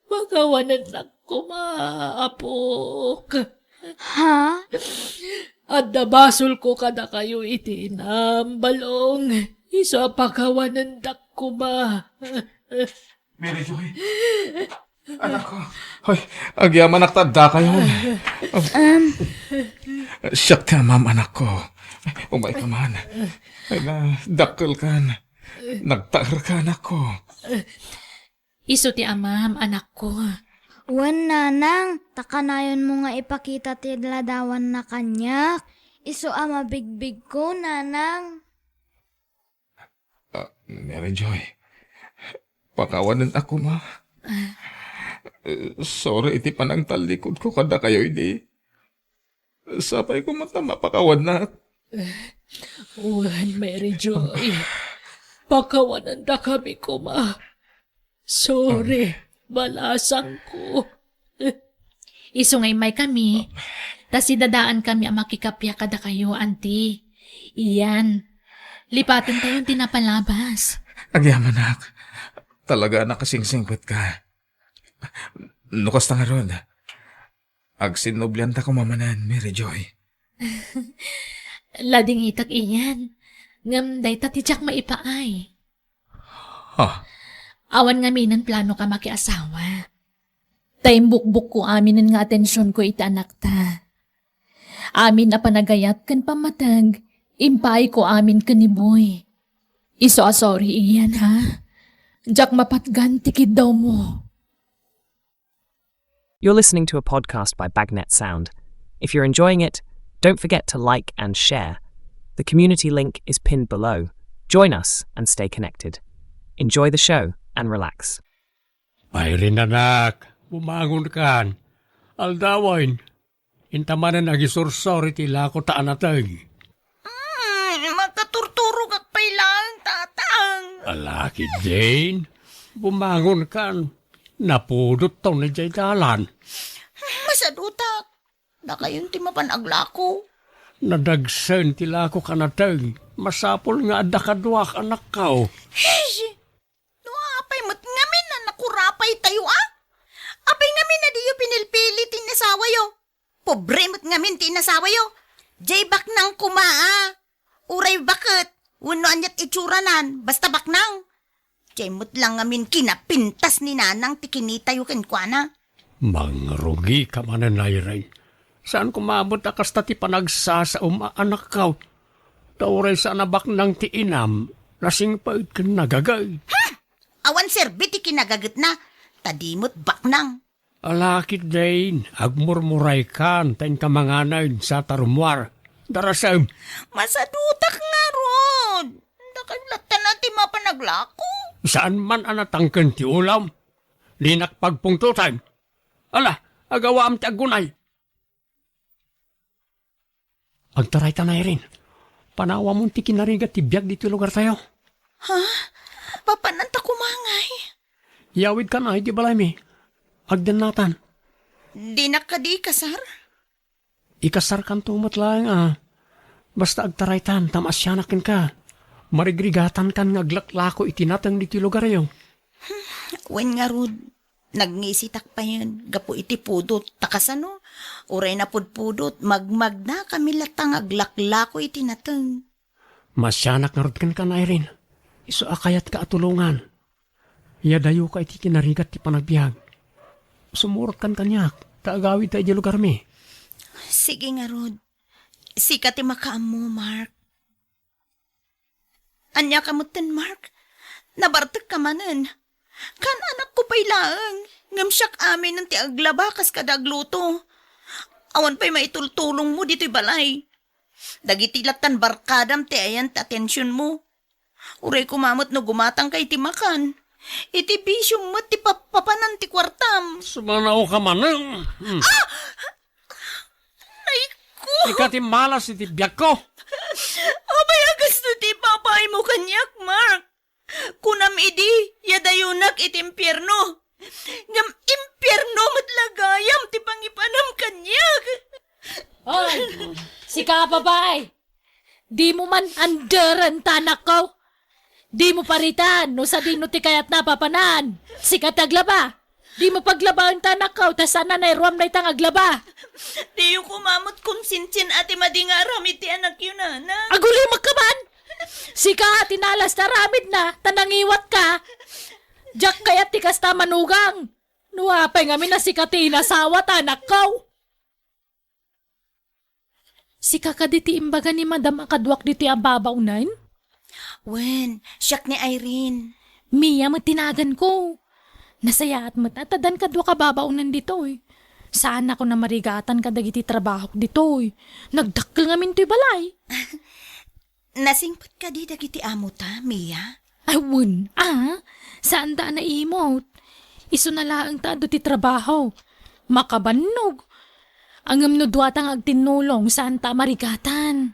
Pakawanennak koma, apok. Ha? Adda basolko kadakayo iti inam, balong. Isu a pakawanendak koma. Mary Joy, anakko. Ay, agyamanak ta adda kayo. Em. Siak ti amam, anakko. Umay ka man. Ay, na, dakkel kan. Nagtaer ka, anakko. Isu ti amam, anakko. Wen, nanang, ta kanayonmo nga ipakita ti ladawanna kaniak. Isu a mabigbigko, nanang. Ah, Mary Joy, pakawanennak koma. Ah. Sorry iti panangtallikudko kadakayo idi. Sapay koma ta mapakawannak. Wen, Mary Joy, pakawanendakami koma. Sorry, balasangko. Isu nga immaykami, ta sidadaankami a makikappia kadakayo, Auntie. Iyan, lipatentayon ti napalabas. Agyamanak, talaga a nakasingsingpetka. No kasta ngarud, agsinnublianta koma manen, Mary Joy. Ladingitek, Iyan, ngem dayta ti diak maipaay. Ha? Awan ngaminen plano ka makiasawa. Ta imbukbukko aminen nga atensionko iti anakta. Amin a panagayat ken pammateg, impaayko amin ken ni Boy. Isu a sorry, Iyan, ha? Diak mapatgan ti kiddawmo. You're listening to a podcast by Bagnet Sound. If you're enjoying it, don't forget to like and share. The community link is pinned below. Join us and stay connected. Enjoy the show and relax. Irene, anak, bumangon kan. Aldawen, inta manen agisursor iti lako ta anateng. Mm, makaturturogak pay laeng, Tatang. Ala ketdin, bumangon kan. Napudot taw na jay dalan. Masadutak. Dakayon ti mapan aglako. Nadagsen ti lako kanateng. Masapul nga adda kaduak, anakko. Hey! No apay met ngamin a nakurapay tayo, a? Apay ngamin a diyo pinilpili ti inasawayo? Pobre met ngamin ti inasawayo. Jay baknang koma, a. Uray baket, wenno aniat itsuranan, basta baknang. Jay met lang ngamin kinapintas ni Nanang ti kinitayo kenkuana. Mangrugika manen, Irene. Saan koma met a kasta ti panagsasaom a anakko. Ta uray saan a baknang ti inam, nasingpet ken nagaget. Hmm! Awan serbi ti kinagagetna, ta di met baknang. Ala ketdin, agmurmuraykan ta inka manganen sa ta rummuar. Darasem. Masadutak ngarud. Dakayo latta ti mapan aglako. Saan man a natangken ti ulam. Dinak pagpungtoten. Ala, agawam ti aggunay. Agtaraytan, Irene. Panawamon ti kinarigat ti biag ditoy lugartayo. Ha? Papananta koma ngay? Iyawidkan iti balaymi. Agdennatan. Dinak kadi ikasar? Ikasarkanto met laeng a. Basta agtaraytan ta maasianak kenka. Marigrigatankan nga aglaklako iti nateng ditoy lugaryo. Wen ngarud, nagngisitak payen gapu iti pudot. Ta kasano? Uray napudpudot, magmagnakami latta nga aglaklako iti nateng. Maasianak ngarud kenka, Irene. Isu a kayatka a tulongan. Iyadayoka iti kinarigat ti panagbiag. Sumurotkan kaniak, ta agawidta idiay lugarmi. Sige ngarud. Sika ti makaammo, Mark. Ania ka metten, Mark? Nabartekka manen. Kaan anakko pay laeng, ngem siak aminen ti aglaba kas kada agluto. Awan pay maitultulongmo ditoy balay. Dagiti lattan barkadam ti ayan ti atensionmo. Uray koma met no gumatangka iti makan. Iti bisiom met ti pappapanan ti kuartam. Sumanaoka manen. Hmm. Ah! Ay ko! Ika ti malas iti biagko. Apay a kastoy ti ipapaaymo kaniak, Mark? Kunam idi, iyadayonak iti impierno. Ngem impierno met la gayam ti pangipanam kaniak. Hoy, sika a babai! Dimo man anderen ta anakko. Dimo paritan no sadino ti kayatna a papanan. Sika ti aglaba. Dimo paglabaen ta anakko, ta saan a nairuam dayta nga aglaba. Diyo koma met konsensian a ti madi nga aramid ti anakyo, Nana. Agulimek ka man! Sika ti nalas ti aramidna, ta nangiwatka. Diak kayat ti kasta a manugang. No apay ngamin a sika ti inasawa ta anakko. Sika kadi ti imbaga ni Madam a kaduak ditoy a babaonen? Wen, siak ni Irene. Mia met ti naganko. Nasayaat met a ta addan kaduak a babaonen ditoy. Saanakon a marigatan kadagiti trabahok ditoy. Nagdakkel ngamin toy balay. Nasingpet kadi dagiti amota, Mia? Ay, wen, a? Saanta a naimot. Isuna laeng ta adu ti trabaho. Makabannog. Ngem no duata nga agtinnulong, saanta a marigatan.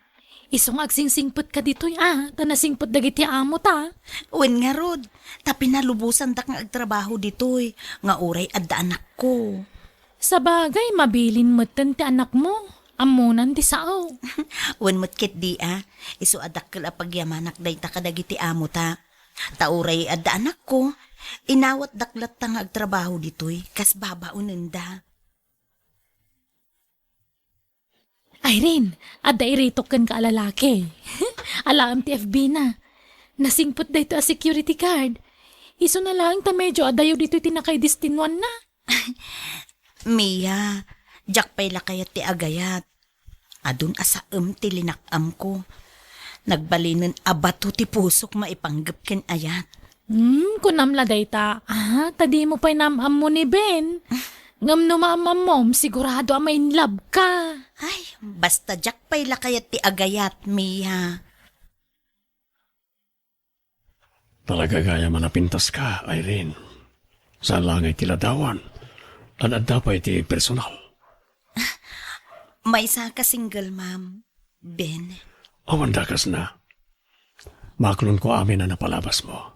Isu nga agsingsingpet ka ditoy, a? Ta nasingpet dagiti amota. Wen ngarud, ta pinalubosandak nga agtrabaho ditoy, nga uray adda anakko. Sabagay, mabilin metten ti anakmo. Ammonan ti sao. Wen met ketdi a, isu a dakkel a pagyamanak dayta kadagiti amota. Ta uray adda anakko, inawatdak latta nga agtrabaho ditoy kas babaonenda. Irene, adda iritok kenka a lalaki. Alaem ti F B na. Nasingpet daytoy a security guard. Isuna laeng ta medio adayo ditoy ti nakaidestinuanna. Mia, diak pay la kayat ti agayat. Adun a saem ti linak-amko. Nagbalinen a bato ti pusok maipanggep ken ayat. Hmm, kunam la dayta. Ah, ta dimo pay naam-ammo ni Ben. Ngem no maam-ammom, sigurado a ma-in love ka. Ay, basta diak pay la kayat ti agayat, Mia. Talaga gayam a napintas ka, Irene. Saan la nga iti ladawan. Ad-adda pay iti personal. Maysa ka single mom, Ben. Awan da kasna. Maaklonko amin a napalabasmo.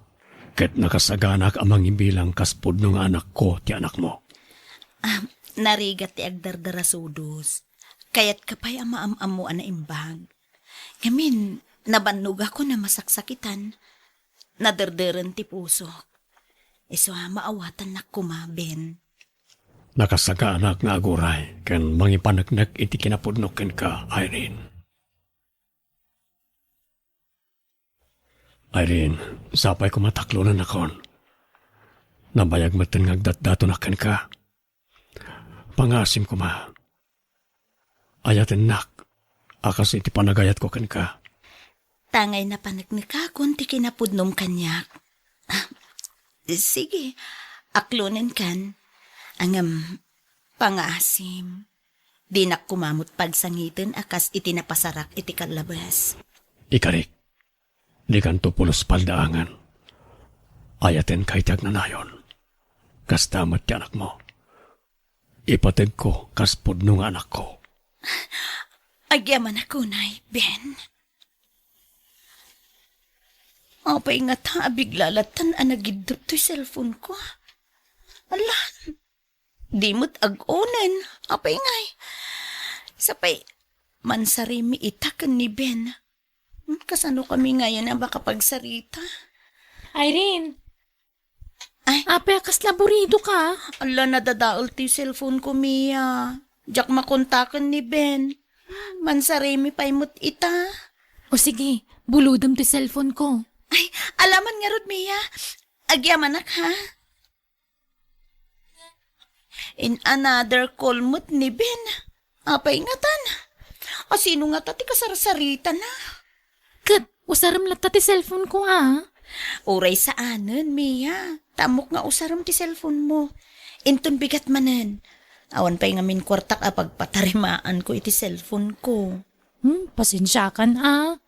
Ket nakasaganak a mangibilang kas pudno nga anakko ti anakmo. Ah, narigat ti agdardarasudos. Kayatka pay a maam-ammo a naimbag. Ngamin, nabannogakon a masaksakitan. Naderderen ti pusok. Isu a maawatannak koma, Ben. Nakasaganak nga aguray ken mangipaneknek iti kinapudno kenka, Irene. Irene, sapay koma ta aklonennakon. Nabayag metten nga agdatdatonak kenka. Pangaasim koma. Ayatennak a kas iti panagayatko kenka. Tangay napaneknekakon ti kinapudnom kaniak. Sige, aklonenkan. Ngem, pangaasim. Dinak koma met pagsangiten a kas iti napasarak iti kallabes. Ikarik, dikanto pulos paldaangen. Ayatenka iti agnanayon. Kasta met ti anakmo. Ipategko kas pudno nga anakko. Agyamanak unay, Ben. Apay ngata a bigla lattan a nagiddep toy cellphone ko? Ala, di met ag-onen. Apay ngay? Sapay, mansarimi ita ken ni Ben. Hmm, kasano kami ngayen a makapagsarita? Irene! Ay. Apay a kasla burido ka? Ala, nadadael ti cellphone ko, Mia. Diak makontaken ni Ben. Mansarimi pay met ita. O sige, bulodem ti cellphone ko. Ay, alaman ngarud, Mia. Agyamanak, ha? In another call met ni Ben. Apay ngatan? A, sino ngata ti kasarsaritana? Ket usarem latta ti cellphone ko, a? Uray saanen, Mia. Ta ammok nga usarem ti cellphone mo. Inton bigat manen. Awan pay ngamin kuartak a pagpatarimaan ko iti cellphone ko. Hmm, pasensiakan, a.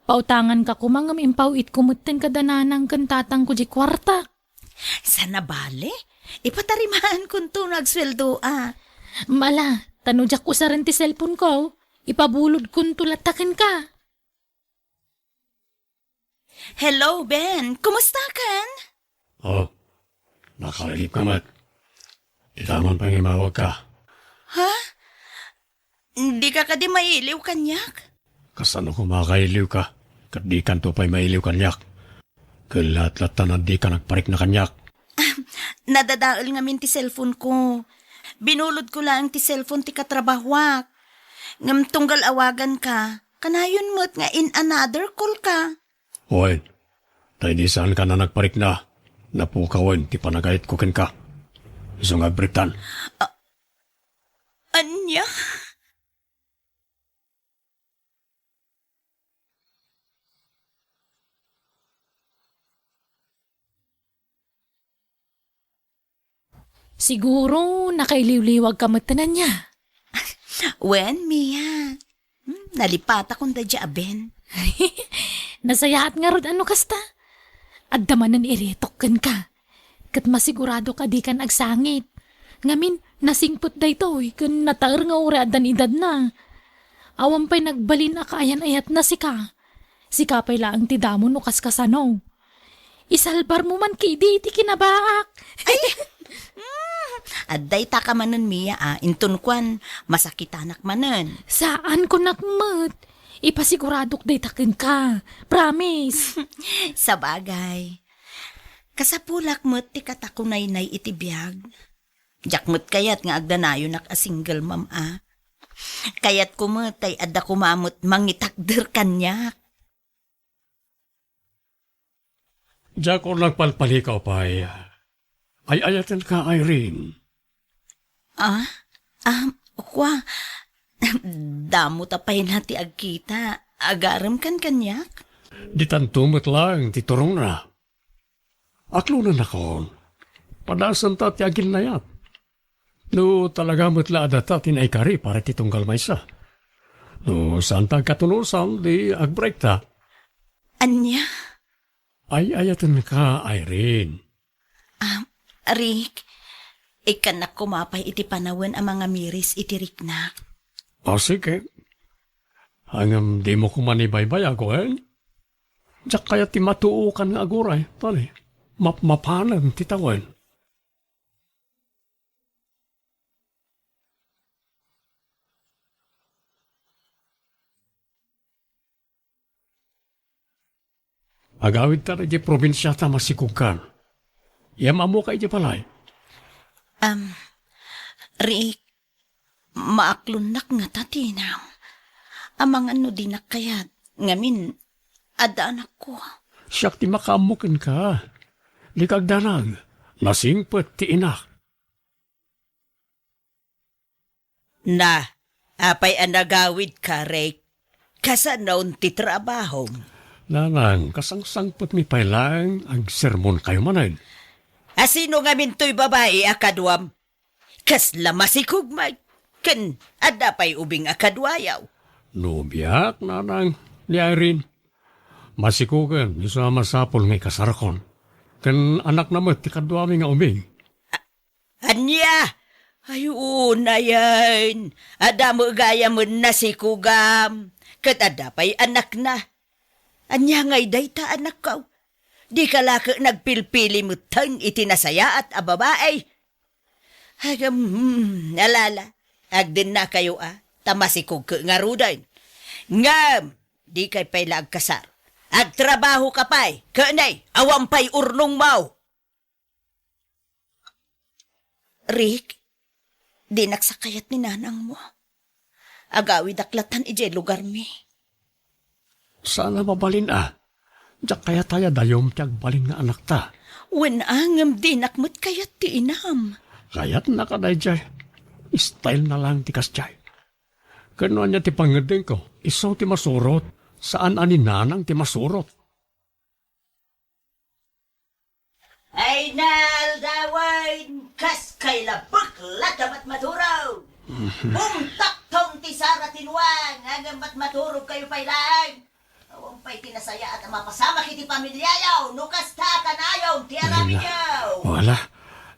Pautanganka koma ngem impaw-itko metten kada nanang ken tatangko diay kuartak. Saan a bale? Ipatarimaankonto no agsueldo a. Mala, ta no diak usaren ti cellphone ko, ipabulodkonto latta kenka. Hello, Ben. Kumusta kan? Oh, nakalagip ka met. Ita man pangimawag ka. Ha? Dika kadi mailiw kaniak? Kasano ko makailiw ka? Ket dikanto pay mailiw kaniak. Ket laat-latta a dika nagparikna kaniak. Nadadael ngamin ti cellphone ko. Binulodko laeng ti cellphone ti katrabahoak. Ngem tunggal awaganka, kanayon met nga in another call ka. Wen, ta idi saanka a nagparikna, napukawen ti panagayatko kenka. Isu nga agbrektan. A-, ania? Siguro, nakailiwliwag ka met ti ania. Wen, Mia. Hmm, nalipatakon daydiay a Ben. Nasayaat ngarud a no kasta. Adda manen iretok kenka. Ket masiguradok a dikan agsangit. Ngamin, nasingpet daytoy ken nataer nga uray addan edadna. Awan pay nagbalin a kaayan-ayatna sika. Sika pay laeng ti damo no kaskasano. Isalbarmo man ketdi ti kinabaak. Ay! Mm, adda ita ka manen, Mia, a. Inton kuan, masakitanak manen. Saan kunak met. Ipasiguradok dayta kenka. Promise. Sabagay. Kasapulak met ti katakunaynay iti biag. Diak met kayat nga agdanayonak a single mom a. Kayatko met tay adda koma met mangitakder kaniak. Diak nagpalpalikaw pay. Ay-ayatenka, Irene. Ah? Ah, kua, damo ta pay na ti agkita. Agarem kan kaniak? Ditanto met laeng ti turongna. Aklonennakon. Padasenta ti aginnayat. No talaga met la a data ti naikari para iti tunggal maysa. No saanta agkatunosan, di agbreakta. Ania? Ay-ayatenka, Irene. Ah, Rick, ikkannak koma pay iti panawen a mangamiris iti riknak. O, sige. Ngem dimo koma ni baybay-agen? Diak kayat ti matuokan nga aguray. Tali, mapmapanen ti tawen. Agawidta idiay probinsia ta masikogkan. Immay-ammoka idiay balay. Am, Rick, maaklonnak ngata ti inam. Amangan no dinak kayat, ngamin, adda anakko. Siak ti makaammo kenka. Dika agdanag. Nasingpet ti inak. Na, apay a nagawidka, Rick? Kasanon ti trabahom? Nanang, kasangsangpetmi pay laeng agsermonkayo manen. A sino ngamin toy babai a kaduam? Kasla masikog met, ken adda pay ubing a kaduayo. No biak, nanang, ni Irene. Masikogen, isu a masapul nga ikasarakon. Ken anakna met ti kaduami nga ubing. Ania? Ay, unayen. Adda met gayamen nasikogam. Ket adda pay anakna. Ania ngay dayta, anakko? Dika la ket nagpilpili metten iti nasayaat a babai? Agam, hmm, alala. Agdennakayo a, ta masikog ket ngaruden. Ngem, dikay pay la agkasar. Agtrabahoka pay, ket nay, awan pay urnongmo. Rick, dinak sa kayat ni nanangmo. Agawidak latan idiay lugarmi. Saan a mabalin a. Diak kayat aya dayom ti agbalin nga anakta. Wen a, ngem dinak met kayat ti inam. Kayatna kadaydiay. Style na lang ti kasdiay. Ken no ania ti pangngeddengko, isu ti masurot. Saan a ni nanang ti masurot. Ay, naaldawen, kas kay labek la ta matmaturog. Bumtakton ti sara ti nuang, ngem matmaturog kayo pay laeng. Awan pay ti nasayaat a mapasamak iti pamiliayo, no kasta a kanayon ti aramidyo. Wala,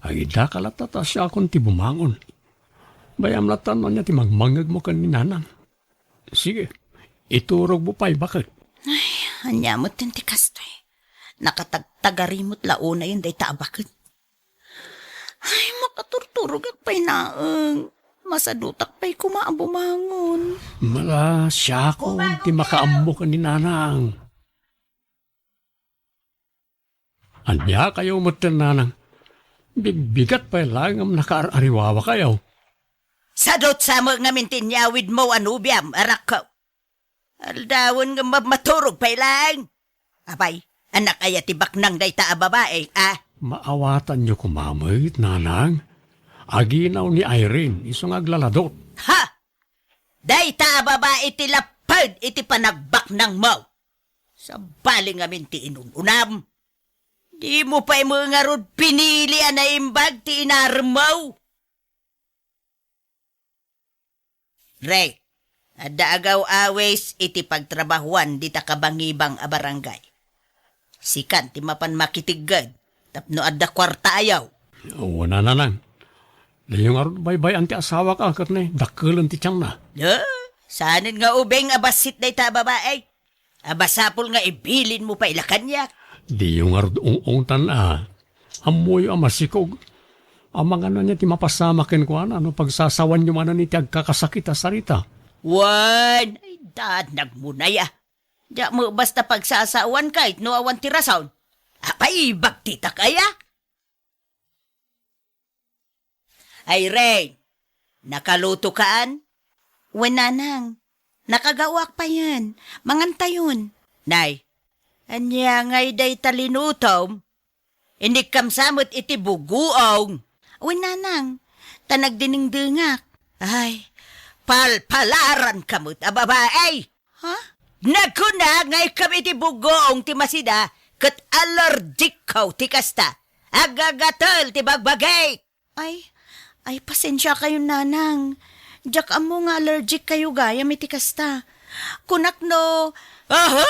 agidaka latta ta siakon ti bumangon. Bayam latta no ania ti mangmangngegmo ken ni nanang. Sige, iturogmo pay baket. Ay, ania met ti kastoy? Nakatagtagari met la unayen dayta a baket. Ay, makaturturogak pay laeng. Masadutak pay koma a bumangon. Mala, siakon ti makaammo ken ni nanang. Ania kayo metten, nanang? Bigbigat pay laeng ngem nakaar-ariwawakayo. Sadut sa met ngamin ti inyawidmo a nobiam, arakko. Aldawen ngem mab-, maturog pay laeng. Apay, anak aya ti baknang dayta a babai, a? Maawatanyo koma met, nanang. Aginaw ni Irene, isu nga aglaladot. Ha! Dayta a babai ti lapped iti panagbaknangmo. Sabali ngamin ti inun-unam. Dimo pay met ngarud pinili a naimbag ti inaremmo. Re, adda agaw-awis iti pagtrabahuan dita kabangibang a barangay. Sikan ti mapan makitigged tapno adda kuarta ayaw. Wen a, nanang. Diyo ngarud baybay-an ti asawak a ket ne, dakkelen ti tianna. Eh, saanen nga ubing a bassit dayta a babai. A masapul nga ibilinmo pay la kaniak. Diyo ngarud ung-ungtan a. Ammoyo a masikog. Amangan ania ti mapasamak kenkuana no pagsasawanyo manen iti agkakasakit a sarita. Wen, ay, daan nagmunaya. Diak met basta pagsasawan ket no awan ti rason. Apay, bagtitak aya? Irene, nakalutokan? Wen, nanang. Nakagaoak payen. Mangantayon. Nay, ania ngay dayta linutom? Inikkam sa met iti bugoong. Wen, nanang. Ta nagdinengdengak. Ay, palpalaranka met a babai. Ha? Nagkuna nga ikkam iti bugoong ti masida, ket Allergic kaw ti kasta. Agagatel ti bagbagik. Ay, ay, pasensia kayo, Nanang. Diak ammo nga allergic kayo gayam iti kasta. Kunak no, Aho!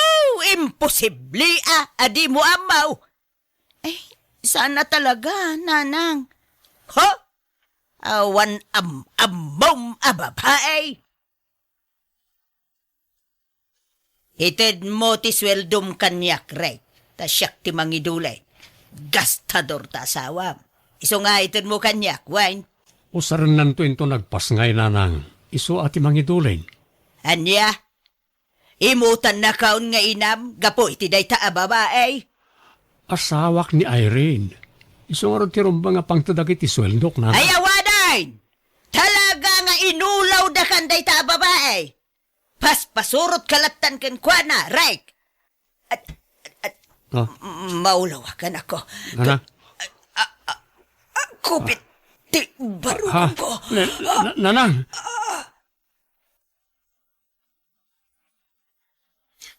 Imposible a, a di mo ammaw! Ay, saan na talaga, Nanang? Ha? Awan am-, ammom a babae? Itedmo ti sueldom kaniak, Rek, ta siak ti mangidulin. Gastador ta asawam. Isu nga itedmo kaniak, wen? Usarennanto inton agpasngay, Nanang. Isu a ti mangidulin. Ania? Imutannakon nga inam gapu iti dayta a babae? Asawak ni Irene. Isu ngarud ti rumbeng a pangted dagiti sueldok, Nanang. Ay, awanen! Talaga nga inulawdakan dayta a babae. Paspasurotka lattan kenkuana, Rek. At, at, at, Ah. M-, maulawakan ako. Nanang? Ah, ah, ah, ah, kupit ti barukong ko. Na-, na-, Nanang?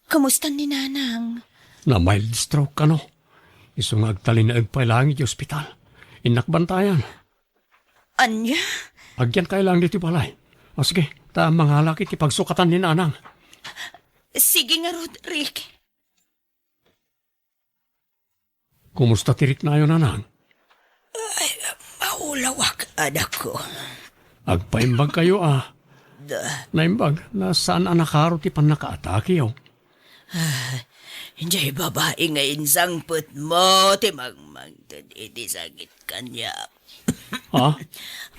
Kumusta ni Nanang? Na-mild stroke kano. Isu nga agtalinaed pay laeng iti ospital. Innak bantayan. Ania? Agyankayo laeng ditoy balay. O sige, ta mangalak iti pagsukatan ni Nanang. Sige ngarud, Rick. Kumusta ti riknayo, Nanang? Ay, maulawak, anakko. Agpaimbagkayo, a. Da. Naimbag, na saan a nakaro ti pannakaatakeyo. Ah, diay babai nga insangpetmo ti mangmangted iti sakit kaniak. Ha?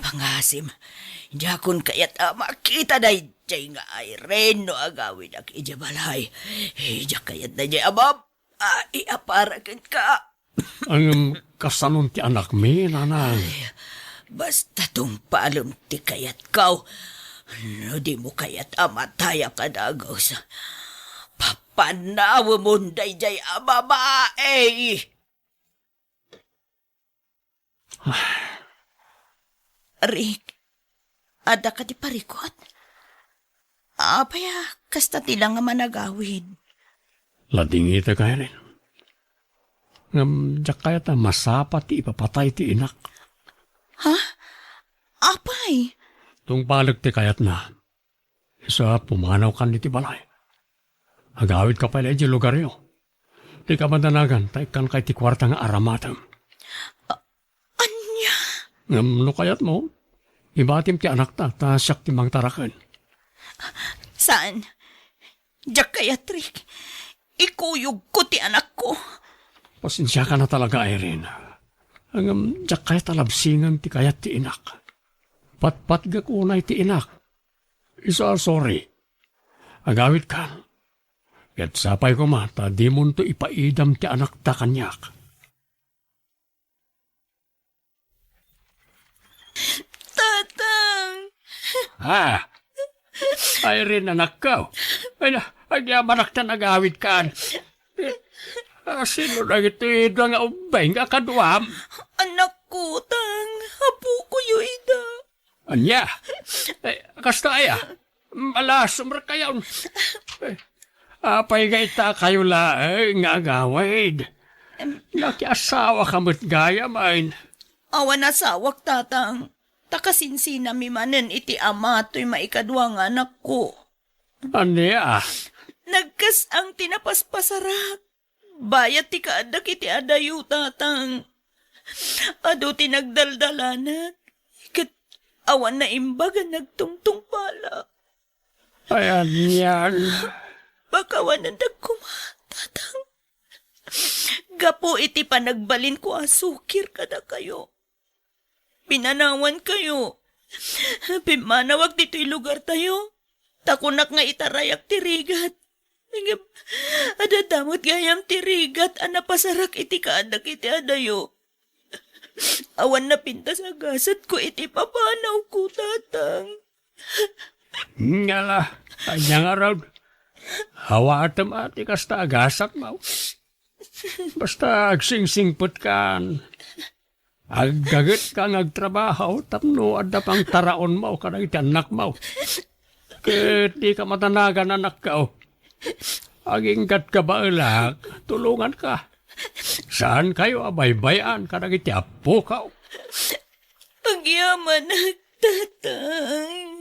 Pangasim, diakon kayat a makita daydiay nga Irene no agawidak idiay balay. Diak kayat daydiay a map-, aiapara kenka. Ngem kasanon ti anakmi, Nanang? Ay, basta tungpalem ti kayatko. No dimo kayat a matayak a dagus, papanawemon daydiay a babai. Rick, adda kadi parikut? Apay a kasta ti la nga managawid? Ladingitek, Irene. Ngem diak kayat a masapa ti ipapatay ti inak. Ha? Apay? Tungpalek ti kayatna. Isu a pumanawkan iti balay. Agawidka pay la idiay lugaryo. Dika madanagan ta ikkanka iti kuarta nga aramatem. A-, ania? Ngem no kayatmo, ibatim ti anakta ta siak ti mangtaraken. Saan? Diak kayat, Rick. Ikuyogko ti anakko. Pasensiakan a talaga, Irene. Ngem diak kayat a labsingen ti kayat ti inak. Patpatgek unay ti inak. Isu a sorry. Agawidkan. Ket sapay koma ta dimonto ipaidam ti anakta kaniak. Tatang! Ah! Irene, anakko. Ay na, agyamanak ta nagawidkan. Ah, sino dagitoy dua nga ubbing a kaduam? Anakko, Tang. Apokoyo ida. Ania? Eh, kasta aya? Ala, sumrekayon. Eh, apay nga itakayo laeng nga agawid? Nakiasawaka met gayam, ay. Awan asawak, Tatang. Ta kasinsinami manen iti ama toy maikadua nga anakko. Ania? Nagkas-ang ti napaspasarak. Bayat ti kaaddak iti adayo, Tatang. Adu ti nagdaldalanak, ket awan naimbag a nagtungtungpalak. Ay, anian? Pakawanendak koma, Tatang. Gapu iti panagbalinko a sukir kadakayo. Pinanawankayo. Pimmanawak ditoy lugartayo, ta kunak nga itarayak ti rigat. Ngem, adda met gayam ti rigat a napasarak iti kaaddak iti adayo. Awan napintas a gasatko iti papanawko, Tatang. Ngala, ania ngarud? Awatem a ti kasta a gasatmo. Basta agsingsingpetkan. Aggagetka nga agtrabaho tapno adda pangtaraonmo kadagiti annakmo. Ket dika madanagan, anakko. Aginggatka baelak, tulonganka. Saankayo a baybay-an kadagiti appokaw. Agyamanak, Tatang.